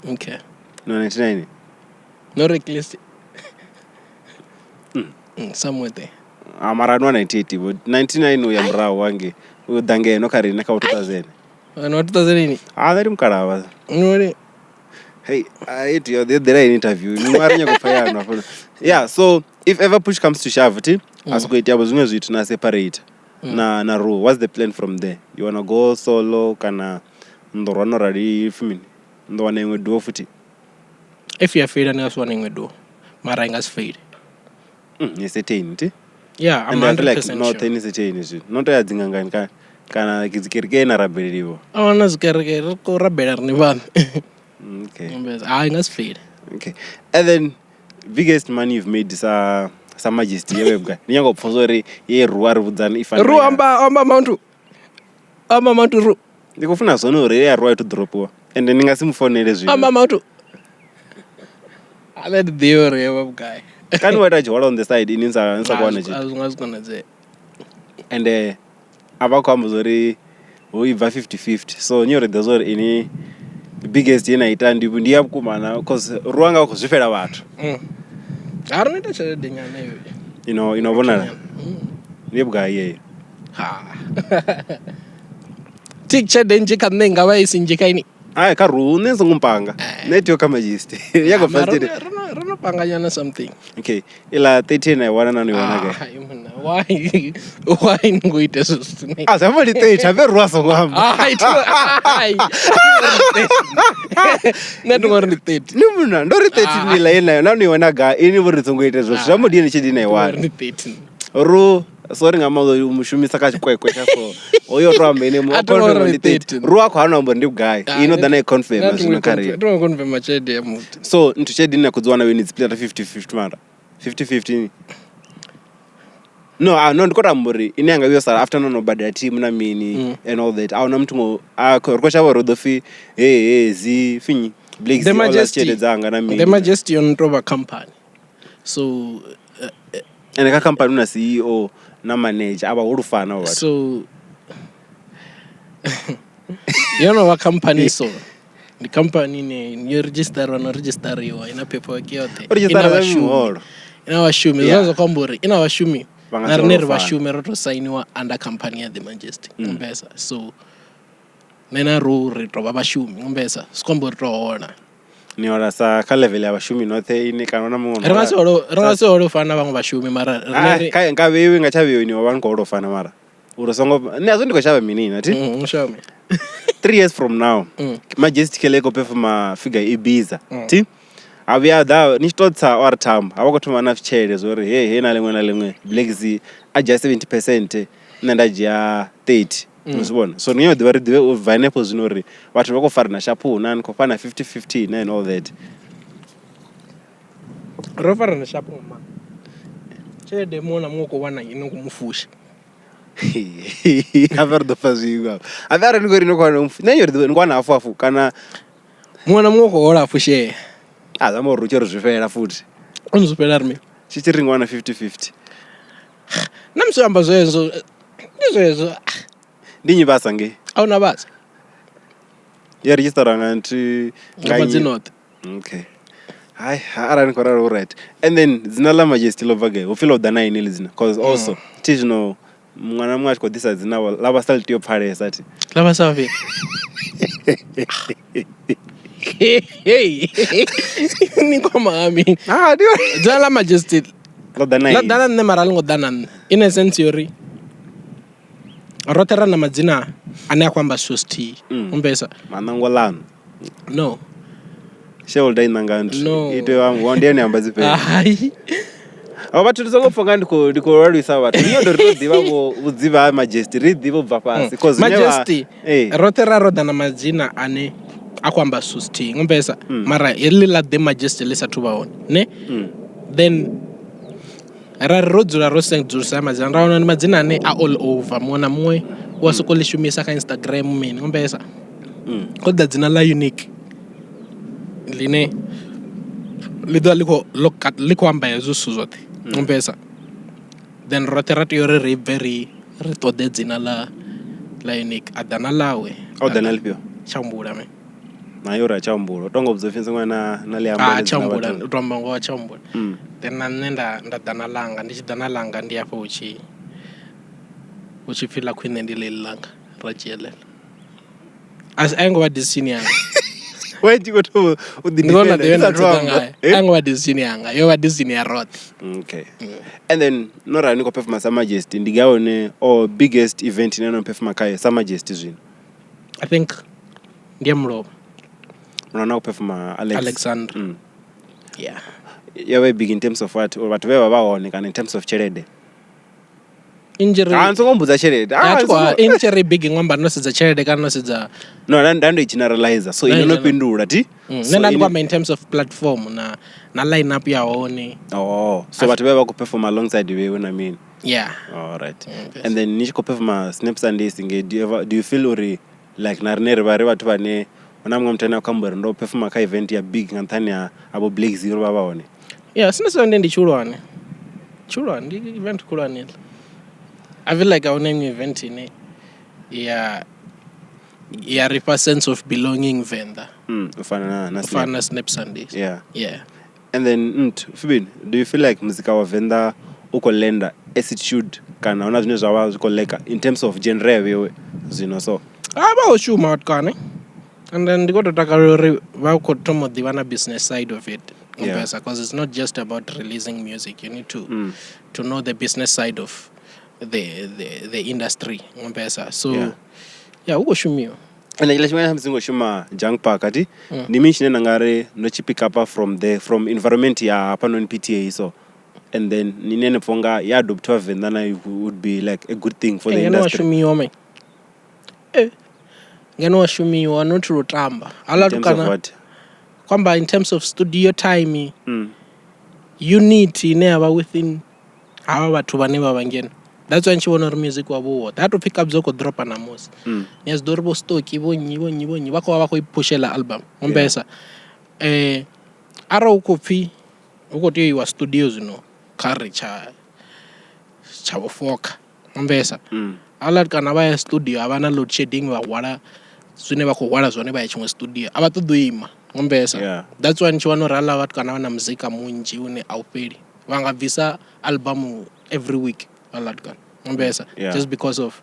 Okay. No 99. No at least. Somewhere there. Ah, mara no 98 vho 99 uya murahu wange u ḓa ngeno kha riṋe kha 2000. No 2000 ini. Ah, nṋe ndi mukalavha. Ngori Hey, I yo ḓi ḓela ini interview. Miṅwaha ri nyago pfa yaṋu hafha. Yeah, so if ever push comes to shove, thi a soko itea vho zwiṅwe zwithu na separate na ru. What's the plan from there? You wanna go solo kana nḓo rwa no rali pfi mini? Ndo wana iṅwe duo futhi. If ya faila ni nga si wane iṅwe duo. Mara i nga si faile. Ni certain thi? Yeah, I'm And I feel like 100% noṱhe sure. ni certain zwino. No to ya dzingangani kana dzikereke na rabeleliwa. A na dzikereke ri khou rabela riṋe vhaṋe. Okay. Ah, i nga si faile. Okay. And then biggest money you've made sa Majesty ye webga. Ndi nyago pfa uri ye ruwa ri vhudzani i fana. Ru amba amount. Amba amount ru. Ndi khou funa zwone uri ye ruwa i to dropiwa. And ndi nga si mu founele zwino. Amba amount. A nṋe ndi ḓivhe uri ye vhugai. Kani wa ita tshihwalo on the side ini nsa nsa kwana tshithu. A zwi nga zwi konadzea. And a vha khou amba uri hu i bva 50-50. So ni uri ḓo uri ini biggest ye na ita ndi ya vhukuma na cause ruwa nga khou zwifhela vhathu. Ha ri no ita tshelede nyana iyo. Ino ino vhonala. Ndi vhugai yeyo? Ha. Thi tshelede nnzhi kha nṋe nga vha i si nnzhi kha ini. Ai kha ru nṋe songo mpanga. Nṋe tio kha Majesty. Ya khou Mara fast. ro no panganyana something. Okay. Ila 13 na i wana na no i wana gai? Hai munna, why why ni ngo ita hezwo zwithu ne? A zwi amba ndi 30 habe ruwa songo amba. Hai, hai. Nṋe ndi ngori ndi 30. Ni munna ndo ri 30 ni ila ye nayo na no i wana gai? Ini vho ri songo ita hezwo zwithu. Zwi amba ndi yone tshelede ine na i wana. Ndi 30. Ru sorry nga maanḓa u mu shumisa kha tshikwekwe tsha so. Oyo to amba ine mu A thi ngo ri ndi 30. 30. Ru a khou hana amba uri ndi vhugai. Ino ḓa na i confirm zwino kha ri. Ndi ngo confirm tshelede ya muthu. So nthu tshelede ine na khou dzi wana ni dzi split 50-50 mara. 50-50. No, ah, no ndi khou tou amba uri ine yanga yo sala after no no badela team na mini and all that. A huna muthu ngo a ri khou shavha uri hu ḓo pfi hey hey zi pfi nnyi Black The Z ola Majesty. tshelede dzanga na mini. The Majesty yo no tou vha company. So Ende kha company hu na CEO na manager a vha holu fana havho vhathu. so yo no vha company so ndi company ine yo registerwa no registerwa ina paperwork yoṱhe. O registerwa Ina nga vhashumi. miholo. Ina vhashumi. Yeah. Zwine zwa khou amba uri ina vhashumi Vha nga na si riṋe ri holo fana. vhashumi ro to sainiwa under company ya The Majesty. Ngombesa. So nṋe na ro ri tou vha vhashumi ngombesa. Zwi khou amba uri to hola. Ni hola sa kha level ya vhashumi noṱhe ini kana na muṅwe. Ri nga si hole ri nga si hole u fana na vhaṅwe vhashumi mara riṋe ri Kha nga vheiwe nga tsha vheiwe ni vha ni khou hola u fana mara. Uri songo nṋe azwo ndi khou shavha mini na thi. Mushavha. 3 years from now Majesty Kele ko performa figure Ibiza thi a vhuya ḓa ni tshi to tsa or thambo ha vha khou thoma na tshelede zwo uri he he na ḽiṅwe na ḽiṅwe Black Z a dzhia 70% nṋe nda dzhia 30 ni zwi vhona. So ni yo ḓivha ri ḓivhe u bva henefho zwino uri vhathu vha khou farana shaphu na ni khou fana 50-50 na and all that. Ro farana shaphu nga maanḓa. Tshelede muṅwe na muṅwe u khou wana ine khou mu fusha. Hafha ri ḓo pfa zwiṅwe hafha. Hafha arali ni khou ri ni khou wana nṋe ri ḓo ni khou wana hafu hafu kana muṅwe na muṅwe u khou hola fushea. A zwi amba uri u tshi ri zwi fhela futhi. O no zwi fhela ri mini? Tshi tshi ri nga wana 50-50. Na musi amba zwezwo ndi zwezwo. Ndi nnyi vhasa ngei? A huna vhasa. Ya redzhisitara nga nthu Nga madzina oṱhe. Okay. Hai, arali ni khou ralo right. And then dzina ḽa Majesty ḽo bva gai? Hupfi ḽo ḓa na ini heḽi dzina? Cause also thi zwino muṅwe na muṅwe a tshi khou ḓisa dzina ḽa vha sa ḽi tea u pfalesa thi. Ḽa vha sa vhe. Hey. Ni khou amba mini? Ah, ndi Dzina ḽa Majesty ḽo ḓa na ḽo ini. ḓa na nṋe mara a ḽi ngo ḓa na nṋe. In a sense yori roṱhe ra na madzina ane a khou amba zwithu zwithihi. Umbesa. Manango ḽanu. No. Shareholder i nanga nthu. No. I tea u amba ndi ene amba dzi fhela. Hai. Avho vhathu ndi songo pfa nga ndi khou ndi khou lwalisa vhathu. Ndi ndo ri to ḓivha vho vhudzivha ha Majesty ri ḓivhe u bva fhasi cause zwine vha Majesty Eh. roṱhe ra ro ḓa na madzina ane A khou amba zwithu zwithihi ngombesa mara heḽi ḽa The Majesty ḽi sathu vha hone ne. Then ra ri ro dzula ro sedzulusa madzina, ra wana ndi madzina ane a all over, muṅwe na muṅwe u a sokou ḽi shumisa kha Instagram mini ngombesa. Ho ḓa dzina ḽa Unique ḽine ḽi ḓovha ḽi khou ḽi khou amba hezwo zwithu zwoṱhe ngombesa. Then roṱhe ra tea uri ri bve ri ri ṱoḓe dzina ḽa ḽa Unique, a ḓa na ḽawe. O ḓa na ḽifhio? Tsha humbula me. Na yo uri a tsha humbula. U tonga vhudza upfi ṅwana na ḽi amba A heḽi tsha dzina humbula, vhathuni. u to amba ngoho a tsha humbula. Then na nṋe nda nda ḓa na ḽanga, ndi tshi ḓa na ḽanga ndi hafho hu tshi hu tshi pfhi ḽa khwine ndi ḽeḽi ḽanga, ra dzhia ḽeḽo. A si a yo ngo vha decision yanga. Why tshi khou thoma u ḓi Ndi vhona defender ḓivhe ndi nda sathu dzula amba. ngayo. Eh? A yo ngo vha decision yanga, yo vha decision ya roṱhe. Okay. And then no rali ni khou performa Sa Majesty ndi gai hone or biggest event ine no performa khayo Sa Majesty zwino? I think ndi ya mulovha. Mulovha na khou performa Alex. Alexandra. Yeah. Yo vha i big in terms of what? Uri vhathu vhe vha vha hone kana in terms of tshelede? Injury. Ah, ni songo mbudza tshelede. Ah, Ya, ni songo- thi khou- injury big ṅwamba no sedza tshelede kana no sedza No, nda ndo i generalizer. So No, ine no general- fhindula ti. Nṋe nda ndi khou amba in terms of platform na na line up ya hone. Oh, so vhathu vhe vha khou perform alongside vhewe na mini. Yeah. All right. Mm, yes. And then ni tshi khou performa Snap Sundays nge do you ever do you feel uri like na rine ri vha ri vhathu vhane hu na muṅwe muthu ane a khou amba uri ndo performa kha event ya big nga nṱhani ha avho Black Zero vha vha hone. Yeah, Snap Sunday ndi tshihulwane. Tshihulwane ndi event khulwane iḽa. I feel like ahuna iṅwe event ine ya ya ri fha sense of belonging Venḓa. U fana na na U fana Snap. na Snap Sundays. Yeah. Yeah. And then Fibini, do you feel like muzika wa Venḓa u khou lenda as it should kana huna zwine zwa vha zwi khou leka in terms of genre ya vhewe zwino so? Ah, vha khou shuma vhatukana. And then ndi khou tou takalela uri vha khou thoma u ḓivha na business side of it. Yeah. Because it's not just about releasing music. You need to know the business side of the industry. So Yeah. yeah, hu khou shumiwa. And tshiḽa tshifhinga tsha musi ni khou shuma Junk Park ati ndi mini tshine na nga ri ndo tshi pick up from the from environment ya hafhanoni PTA so and then ni ne ni pfha unga ya adoptiwa Venḓa na would be like a good thing for the Ngeno wa industry. shumiwa me. Ngeno wa shumiwa not lu tamba. Hala In terms of tukana what? kwamba in terms of studio time unity ine ya vha within havha vhathu vhane vha vha ngeno. That's why ni tshi vhona uri music wavho u woṱhe. A to pick up dzo khou dropa ṋamusi. Ni a zwi ḓivha uri vho Stocky vho nnyi vho nnyi vho nnyi vha khou vha vha khou i phushela album. Humbesa. Arali hu khou pfhi hu khou tea u iwa studio zwino kha ri tsha tsha vho foka. Humbesa. Haḽa kana vha ya studio a vha na load shedding vha hwala zwine vha khou hwala zwone vha ya tshiṅwe studio. A vha ṱoḓi u ima. Humbesa. Yeah. That's why ni tshi wana uri haḽa vhathu kana vha na muzika munzhi une a u fheli. Vha nga bvisa album every week. Haḽa vhathu kana. Humbesa. Yeah. Just because of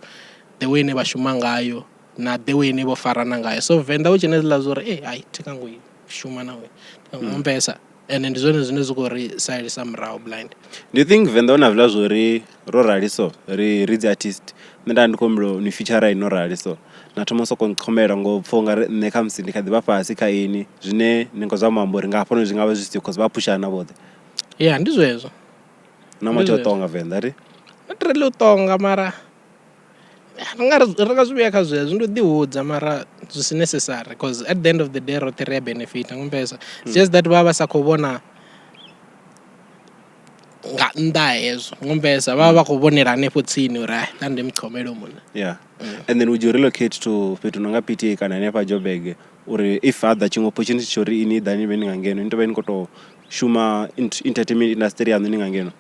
the way ine vha shuma ngayo na the way ine vho farana ngayo. So Venḓa hu tshine hezwiḽa zwa uri hai thi nga ngo shuma na uyu. Humbesa. And ndi zwone zwine zwi khou ri salisa murahu blind. Do you think Venḓa hu na hezwiḽa zwa uri ro rali so ri ri dzi artist nṋe nda ndi khou humbela ni feature ini no rali so na thoma u sokou nkhomela ngo pfha ungari nṋe khamusi ndi kha ḓi vha fhasi kha ini zwine ni khou zama u amba uri nga hafhanoni zwi ngavha zwi siho cause vha phushana vhoṱhe. Yeah, ndi zwezwo. Na mathi o Ndi zwezwo. tonga Venḓa ri. Not really u tonga mara ri nga ri nga zwi vhea kha zwezwo ndi u ḓi hudza mara zwi si necessary cause at the end of the day roṱhe ri a benefita ngombesa. It's just that vha vha sa khou vhona nga nnḓa ha hezwo ngombesa vha vha vha khou vhonela hanefho tsini uri hai nda ndi mukhomelo munna. Yeah. And then would you relocate to fhethu nonga PTA kana hanefha Joburg uri if ha ḓa tshiṅwe opportunity tsho uri ini ḓani vhe ni nga ngeno ni tovha ni khou tou shuma entertainment industry yaṋu ni nga ngeno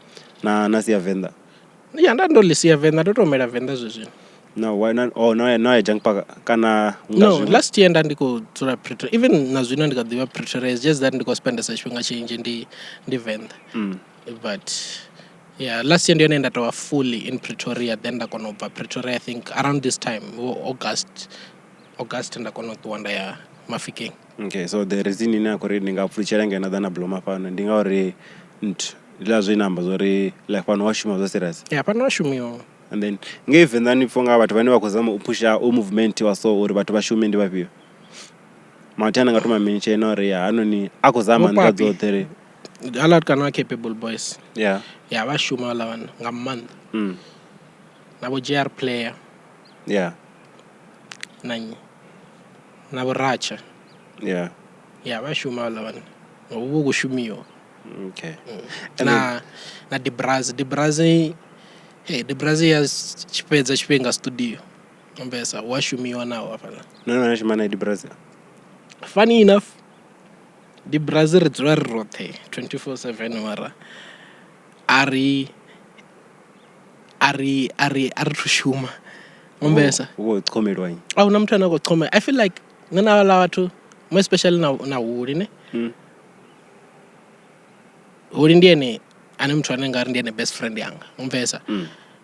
na na sia Venḓa. Ya nda ndo ḽi sia Venḓa ndo to humela Venḓa zwezwino. No, why not? Oh, no, no, ya Junk Park kana nga No, zwiṅwe. last year nda ndi khou dzula Pretoria. Even na zwino ndi kha ḓivha Pretoria. It's just that ndi khou spendesa tshifhinga tshinzhi ndi ndi Venḓa. But yeah, last year ndi yone nda tou vha fully in Pretoria then nda kona u bva Pretoria I think around this time August August nda kona u ṱuwa nda ya Mafikeng. Okay, so the reason ine ya khou ri ndi nga pfulutshela ngeno ḓa na bloma fhano ndi ngauri nthu hezwiḽa zwe na amba zwa uri like fhano wa shuma zwa serious. Yeah, fhano wa shumiwa. And then ngei Venḓa ni pfha unga vhathu vhane vha khou zama u phusha u movement wa so uri vhathu vha shume ndi vhafhio? Mathi ane nga to ma mention uri ya hanoni a khou zama Vho nḓila Papi. dzoṱhe ri. Haḽa vhatukana vha capable boys. Yeah. Ya vha shuma haḽa vhana nga maanḓa. Na vho JR player Yeah. na nnyi na vho Ratsha. Yeah. Ya vha shuma vhaḽa vhanna. Hu vha hu khou shumiwa. Okay. Na na Dibrazi, Dibrazi hey Dibrazi ya fhedza tshifhinga studio. Ombesa hu a shumiwa naho hafhaḽa. No no shuma na Dibrazi. Funny enough Dibrazi ri dzula ri roṱhe 24/7 mara a ri a ri a ri a ri thu shuma. Ombesa. Wo chomeliwa. A huna muthu ane a khou choma. I feel like nṋe na vhaḽa vhathu more especially na na Huli ne. Huli ndi ene ane muthu ane nga ri ndi ene best friend yanga. Ombesa.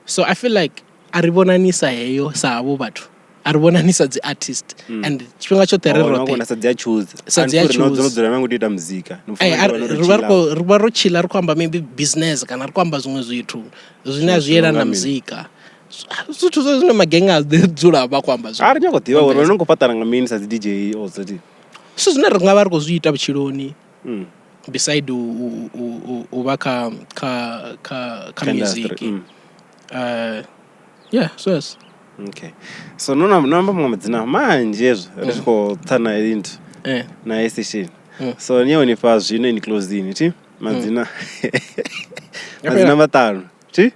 So I feel like a ri vhonanisa heyo sa havho vhathu. A ri vhonanisa dzi artist and tshifhinga tshoṱhe ri roṱhe. Na sa dzi a choose. Sa dzi a choose. No dzula mangu ita muzika. No Eh, a ri vha ri khou ri vha ro tshila ri khou amba maybe business kana ri khou amba zwiṅwe zwithu zwine a zwi yelana na muzika. Zwithu zwe zwine magenge a ḓi dzula vha khou amba A ri zwone. nyaka u ḓivha uri no khou fhaṱana nga mini sa dzi DJ o zoti. Zwithu zwine ri nga vha ri khou zwi ita vhutshiloni beside u vha kha kha kha kha music. Yeah, so yes. Okay. So no no amba muṅwe madzina manzhi hezwo ri tshi khou tsa na into na heyi session. So ni yone fha zwino in closing thi madzina madzina maṱanu thi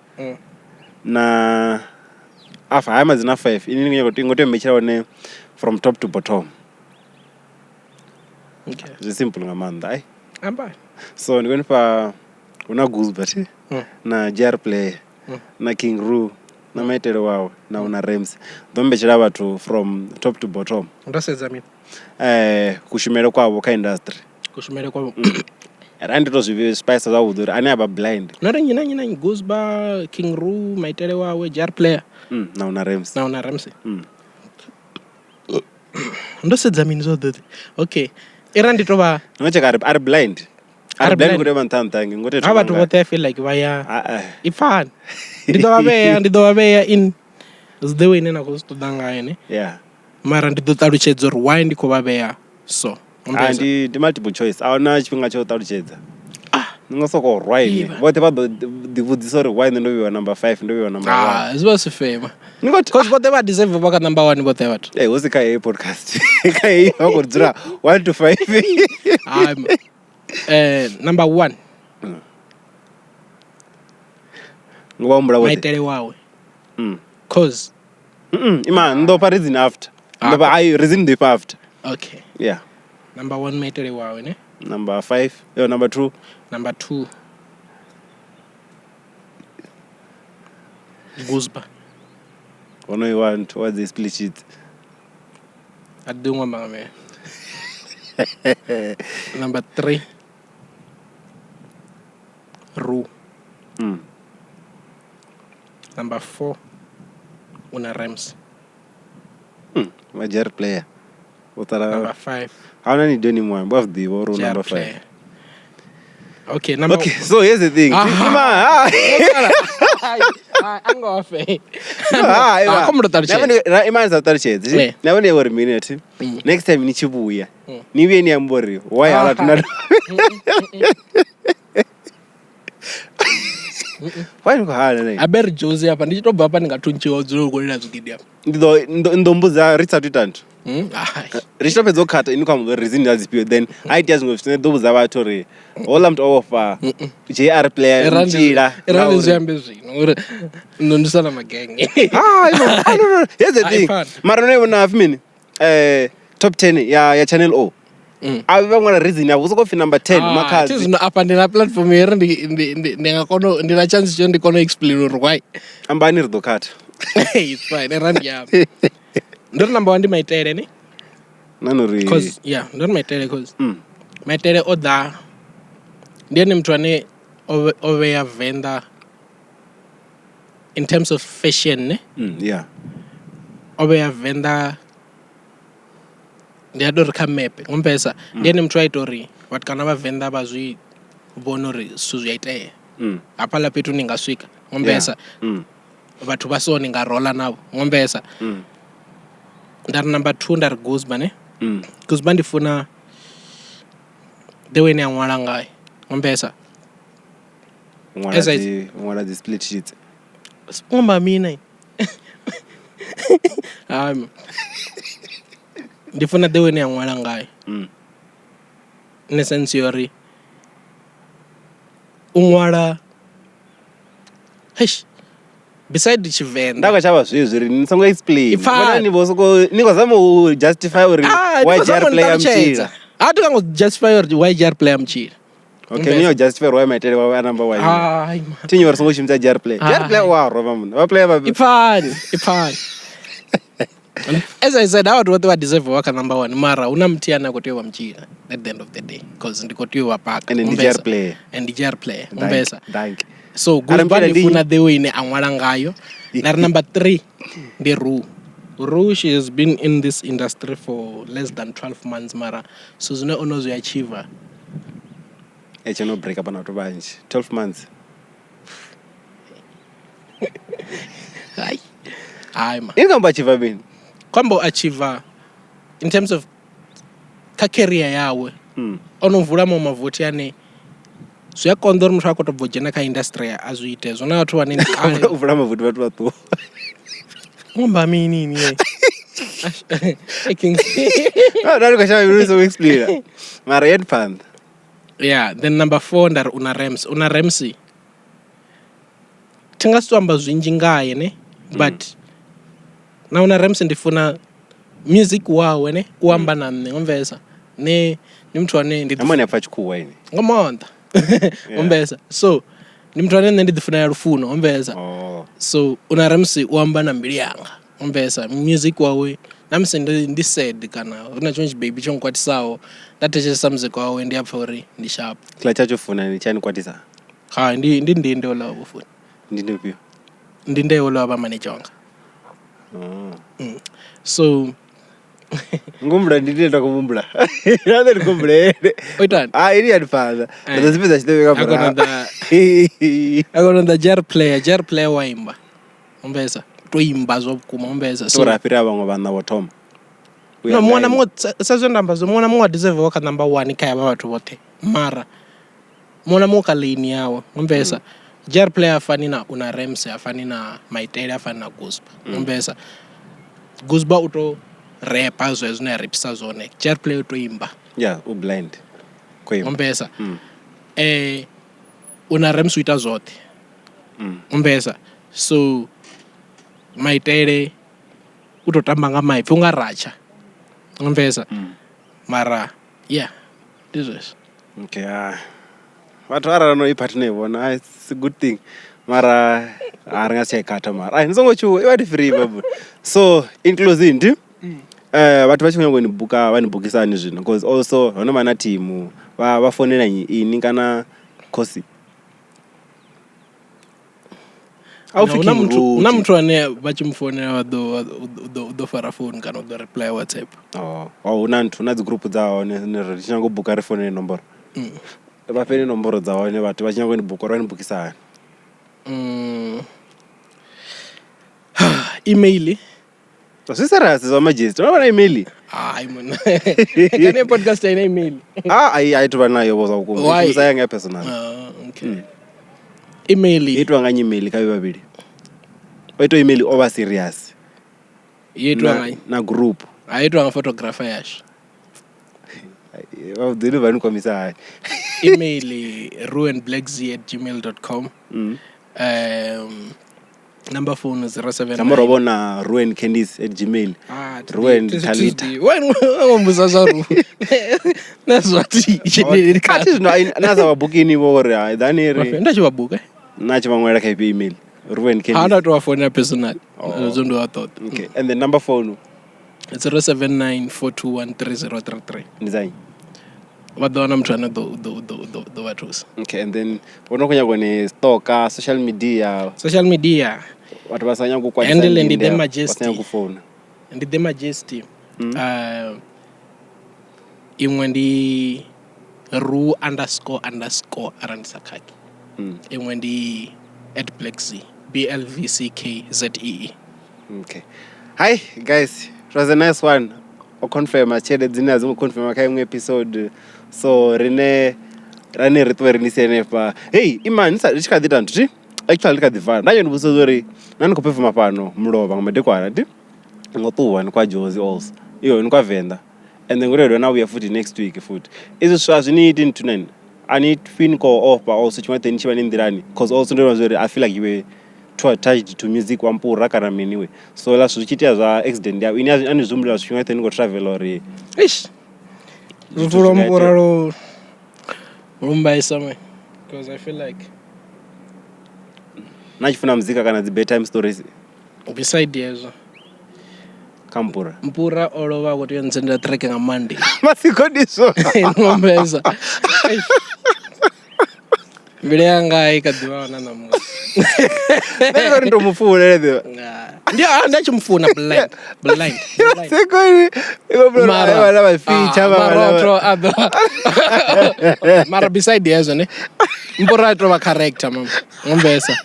na afa haya madzina 5 ini ni ngo tea u mbetshela one from top to bottom. Okay. Zwi simple nga maanḓa ai. Amba. So ndi khou nifha hu na Guzba thi na JR Player na King Roo na maitele wawe na una Rams. Ḓo mbetshela vhathu from top to bottom. Ndo sedza mini? Kushumele kwavho kha industry. Kushumele kwavho. Ra ndi to zwi spice zwavhuḓi uri ane a vha blind. No ri nnyi na nnyi na nnyi Guzba, King Roo, maitele wawe, JR Player Na una Rams. Na una Rams. Ndo sedza mini zwoṱhe? Okay. Ira ndi to vha No cheka ari blind. Ari blind kuti vha nṱha nṱha ngo Ha vhathu vhoṱhe I feel like vha ya ipfani. Ndi ḓo vha vhea, ndi ḓo vha vhea in the way ine na khou zwi ṱoḓa ngayo ne. Yeah. Mara ndi ḓo ṱalutshedza uri why ndi khou vha vhea so. Ah, ndi multiple choice. A huna tshifhinga tsha u ṱalutshedza. Ni nga soko rwa ini. Vhoṱhe vha ḓo ḓi vhudzisa uri why nṋe ndo vheiwa number 5, ndo vheiwa number 1. Ah, zwi vha zwi fair. Ni ngo Cause vhoṱhe vha deserve vha kha number 1 vhoṱhe vhathu. Eh, hu si kha heyi podcast. Kha heyi vha khou dzula 1 to 5. Hai. Number 1. Ngo vha humbula vhoṱhe. Maitele wawe. Cause Ima ndo fha reason after. Ndo fha ai reason ndo ifha after. Okay. Yeah. Number 1 maitele wawe ne. Number 5, yo number 2. Number 2. Guzba. Ono you want towards the split sheet. I do want my man. Number 3. Roo. Number 4. Una Rams. Major player. Number 5. How many do you want? Both the or number 5. Okay, number Okay, so here's the thing. Next time ni tshivuya. Ni vhuye ni amba uri why hala tuna. Why ni hala nei? Aber Josie apa ndi tshi to bva hafha ni nga thuntshiwa dzula u kolela zwigidi apa. Ndi ḓo ndo mbudza ri sa ita nthu. Ri tshi to fhedza u khata ini khou amba uri reason ndi dzifhio then a itea zwiṅwe zwithu ḓo vhudza vhathu uri hola muthu o vhofha JR player mtshila. Ra ndi zwi ambe zwino uri ndo ndi sala magenge. No. Here's the thing. Mara no vhona hafi mini? Top 10 ya Channel O. A vha ṅwala reason ya vho soko pfi number 10 Makhadzi. Zwino apa ndi na platform uri ndi nga kona ndi na chance yo ndi kona explain uri why. Ambani ri ḓo khatha. It's fine. Ra ndi amba. Ndo ri number 1 ndi maitele ne? Nano ri cause yeah, ndo ri maitele cause maitele o ḓa ndi ene muthu ane o vhea Venḓa in terms of fashion ne? Yeah. O vhea Venḓa ndi a tori kha map ngompesa ndi ene muthu a ita uri vhatukana vha Venḓa vha zwi vhone uri zwithu zwi a itea. Hafhaḽa fhethu ni nga swika ngompesa. Vhathu vha so ni nga rola navho ngompesa. Nda ri number 2 nda ri Guzba ne. Guzba ndi funa the way ni a ṅwala ngayo ngompesa. Ṅwala dzi split sheets. Ngomba mina. Ndi funa the way ine ya ṅwala ngayo. In a sense yori u ṅwala heish beside Tshivenḓa. Nda khou shavha zwezwi uri ni songo explain. Ipfani. Vhona ni vho soko ni khou zama u justify uri Ah, ndi why khou zama JR u player ṱalutshedza. mutshila. A thi ngo justify uri why JR player mutshila. Okay, ni yo justify uri why maitele wawe a number one. Hai man. Thi uri songo shumisa JR player. JR player Hai. wa rova muna. Vha player vha Ipfani, ipfani. As I said, havha vhathu vhoṱhe vha deserve u vha kha number one mara hu na muthihi ane a khou tea u vha mutshila at the end of the day cause ndi khou tea u vha paka. And ndi Umbesa. JR player. And ndi JR player. Thank- Umbesa. Thank. So Ara Guzba mutshila ndi ndi funa the way ine a ṅwala ngayo. Nda ri number 3 ndi Ru. Ru she has been in this industry for less than 12 months mara so zwine o no zwi achieve E tsho no break up na vhathu vhanzhi. 12 months. Hai. Hai ma. Ini kamba achieve mini? Kwamba achieve in terms of kha career yawe. O no vula maṅwe mavothi ane zwi a konḓa uri muthu a khou tou bva u dzhena kha industry a zwi ite. Zwo na vhathu vhane ndi kale. U vula mavothi vhathu vha ṱuwa. Ngomba mini ini ye. I think Ah, nda ndi khou shavha mini songo explain. Mara yet phanḓa. Yeah, then number 4 nda ri una Rams. Una Rams. Thi nga si to amba zwinzhi ngaye ne, but na una Rams ndi funa music wawe ne, u amba na nṋe ngombesa. Ne ndi muthu ane ndi Na mone apfa tshikhuwa ini. nga maanḓa. Ngombesa. So ndi muthu ane nṋe ndi ḓi funela lufuno ngombesa. Oh. So una Rams u amba na mbilu yanga ngombesa. Music wawe na musi ndi sad kana hu na tshiṅwe tshibebi tsho nkwatisaho nda thetshelesa music wawe ndi a pfha uri ndi sharp. Tshiḽa tsha tsho funa ni tsha ni kwatisa. Ha ndi ndi ndi ndi ola vho funa. Ndi ndi ufhio? Ndi ndi ola vha manager wanga. Oh. So Ngumbula ndi ndi nda kumbula. Nda ndi kumbulele. O itani? Ah, ini ya ndifadha. Eh. Ndo zipedza tshitevhe ka Akona murahu. Akona nda JR player, JR player wa imba. Umbesa. To imba zwa vhukuma umbesa. So ra fhira vhaṅwe vhanna vho thoma. U ya No, muṅwe na nga muṅwe sa zwe nda amba zwo muṅwe na muṅwe wa deserve wa kha number 1 kha havha vhathu vhoṱhe. Mara muṅwe na muṅwe kha lane yawe umbesa. JR player a fani na una Rams, a fani na Maitele, a fani na Guzba. Umbesa. Guzba u to repa zwezwo zwine a repisa zwone. JR player u to imba. Yeah, u blind. Khou imba. Umbesa. Una Rams u ita zwoṱhe. Umbesa. So Maitele u to tamba nga maipfi unga ratsha. Umbesa. Mara yeah, ndi zwezwo. Okay, ah. Vhathu arali no i party no i vhona, it's a good thing. Mara a ri nga si tsha i khatha mara. Ai ni songo tshuwa, i vha ndi free babu. So in closing ndi vhathu vha tshi khou nyanga u ni buka vha ni bukisa hani zwino because also ho no vha na thimu vha founela nnyi ini kana khosi. A u pfi Hu na King muthu, hu na Ruti. muthu ane vha tshi mu founela vha ḓo u ḓo fara founu kana u ḓo reply WhatsApp. Oh, oh, hu na nthu, hu na dzi group dza hone ni ri tshi nyanga u buka ri founele nomboro. Vha fheni nomboro dza hone vhathu vha tshi nyanga u ni buka uri vha ni bukisa hani. Email. Zwi serious zwa Majesty. Vha vha na email? Hai monna. Kana podcast ina email. Ah, ai ai tuvha nayo vho zwa vhukuma. Why? Shumisa yanga ya personal. Ah, okay. Email. I itwa nga email kha vhavhili. O ita email o vha serious. Yo itwa nga Na group. A itwa nga photographer yashu. Vha ḓi vha ni kwamisa hani. Email ruenblackz@gmail.com. Number phone 079. Nga murahu vhona Ruan Candice at Gmail. Ah, Ruan Talita. Wena ngombuza zwa ru. Na zwa ti tsheneli A thi zwino ai- na sa vha bukini vho uri hai ḓani ri Nda tshi vha buka. na tshi vha ṅwalela kha ifhio email. Ruan Ha Candice. nda to vha founela personal. Zwo ndo vha ṱoḓa. Okay. And the number phone 0794213033. ndi dza nnyi? Vha ḓo wana muthu ane ḓo vha thusa. Okay, and then vho no khou nyaga ni stalker social media. Social media. Vhathu vha sa nyaga u kwatisa Handle ndi ndi The vha sa Majesty. nyaga u founa. Ndi The Majesty. Iṅwe ndi ru underscore underscore arali ndi sa khakhi. Iṅwe ndi at Black Z, B L V C K Z E E. Okay. Hi guys, it was a nice one. O confirma tshelede dzine a dzi ngo confirma kha iṅwe episode. So rine rane ri ṱuwe ri ni sie hanefha. Hey, imani ndi tshi kha ḓi ita nthu thi? Actually ndi kha ḓi vala. Nda ni vhudza uri nda ni khou performa fhano mulovha nga madekwana ndi ngo ṱuwa ni kwa Jozi also. I hone kwa Venḓa and then ngori na vhuya futhi next week futhi. Izwi zwithu a zwi ni iti nthu nani a ni pfi ni khou ofha also tshiṅwe ni tshi vha ni nḓilani cause also ndo vhona zwori I feel like you were too attached to music wa mpura kana mini we so hezwiḽa zwithu zwi tshi itea zwa accident yau ini a ni zwi humbula tshifhinga tshoṱhe ni khou travel uri Eish. Lufu lwa mpura lu lu mbaisa man because I feel like na tshi funa muzika kana dzi bedtime stories beside hezwo kha mpura mpura o lovha a khou tea u ntsendela track nga Monday masiko ndizwo ngombesa mbilu yanga i kha ḓivha hona ṋamusi nṋe uri ndo mu funa ḓivha ndi a nda tshi mufuna blind blind blind. Masiko ni Mara- vhana vha feature Ah, vha mara vhana otro a ḓo- mara beside hezwo ne mpura a tovha character mama ngombesa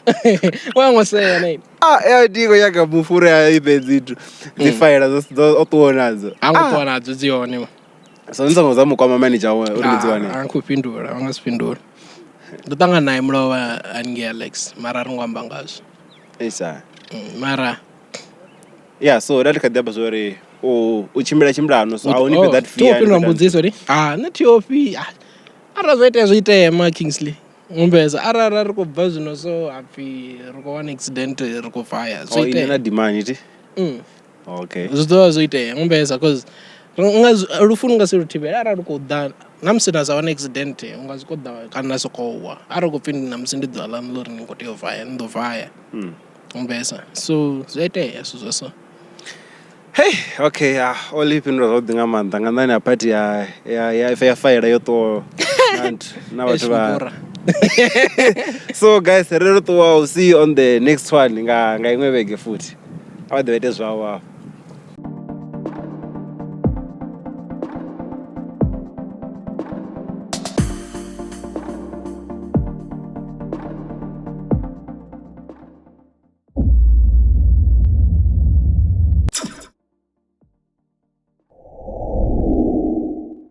wa ngo sea ne ah ya ndi khou nyaga mufure a ibe dzithu dzi faela dzo o ṱuwa nadzo a ngo ṱuwa nadzo dzi hone ma so ni songo za mu kwama manager wawe uri ni dzi wane a khou fhindula a nga si fhindula ndo ṱangana naye mulovha haningei Alex mara a ri ngo amba ngazwo isa mara yeah so nda ndi kha ḓi amba zwori u u tshimbila tshimbilano so a u ni fhe that thi fear fhindula mbudziso ri ah nṋe thi ofhi Ah, arali zwa itea zwo itea ma Kingsley ngumbeza arali ri khou bva zwino so hapfi ri khou wana accident ri khou faya zwo oh ine na itea demand ti Mm. okay zwi ḓovha zwo itea ngumbeza cause ri nga lufu lu nga si lu thivhele arali u khou ḓa na musi na sa wana accident u nga sokou ḓa kana na sokou wa arali u khou pfhi na musi ndi ḓuvha ḽaṋu ḽo uri ni khou tea u vaya ni ḓo vaya ngumbeza so zwi a itea zwithu zwa so hey okay ah oli fhindula zwavhuḓi nga maanḓa nga nḓani ha party ya ya ya ya faela yo ṱuwa na nthu na vhathu vha Mpura. so guys ri ri ṱuwa u see you on the next one nga nga iṅwe vhege futhi a vha ḓi vha ite zwavho afho.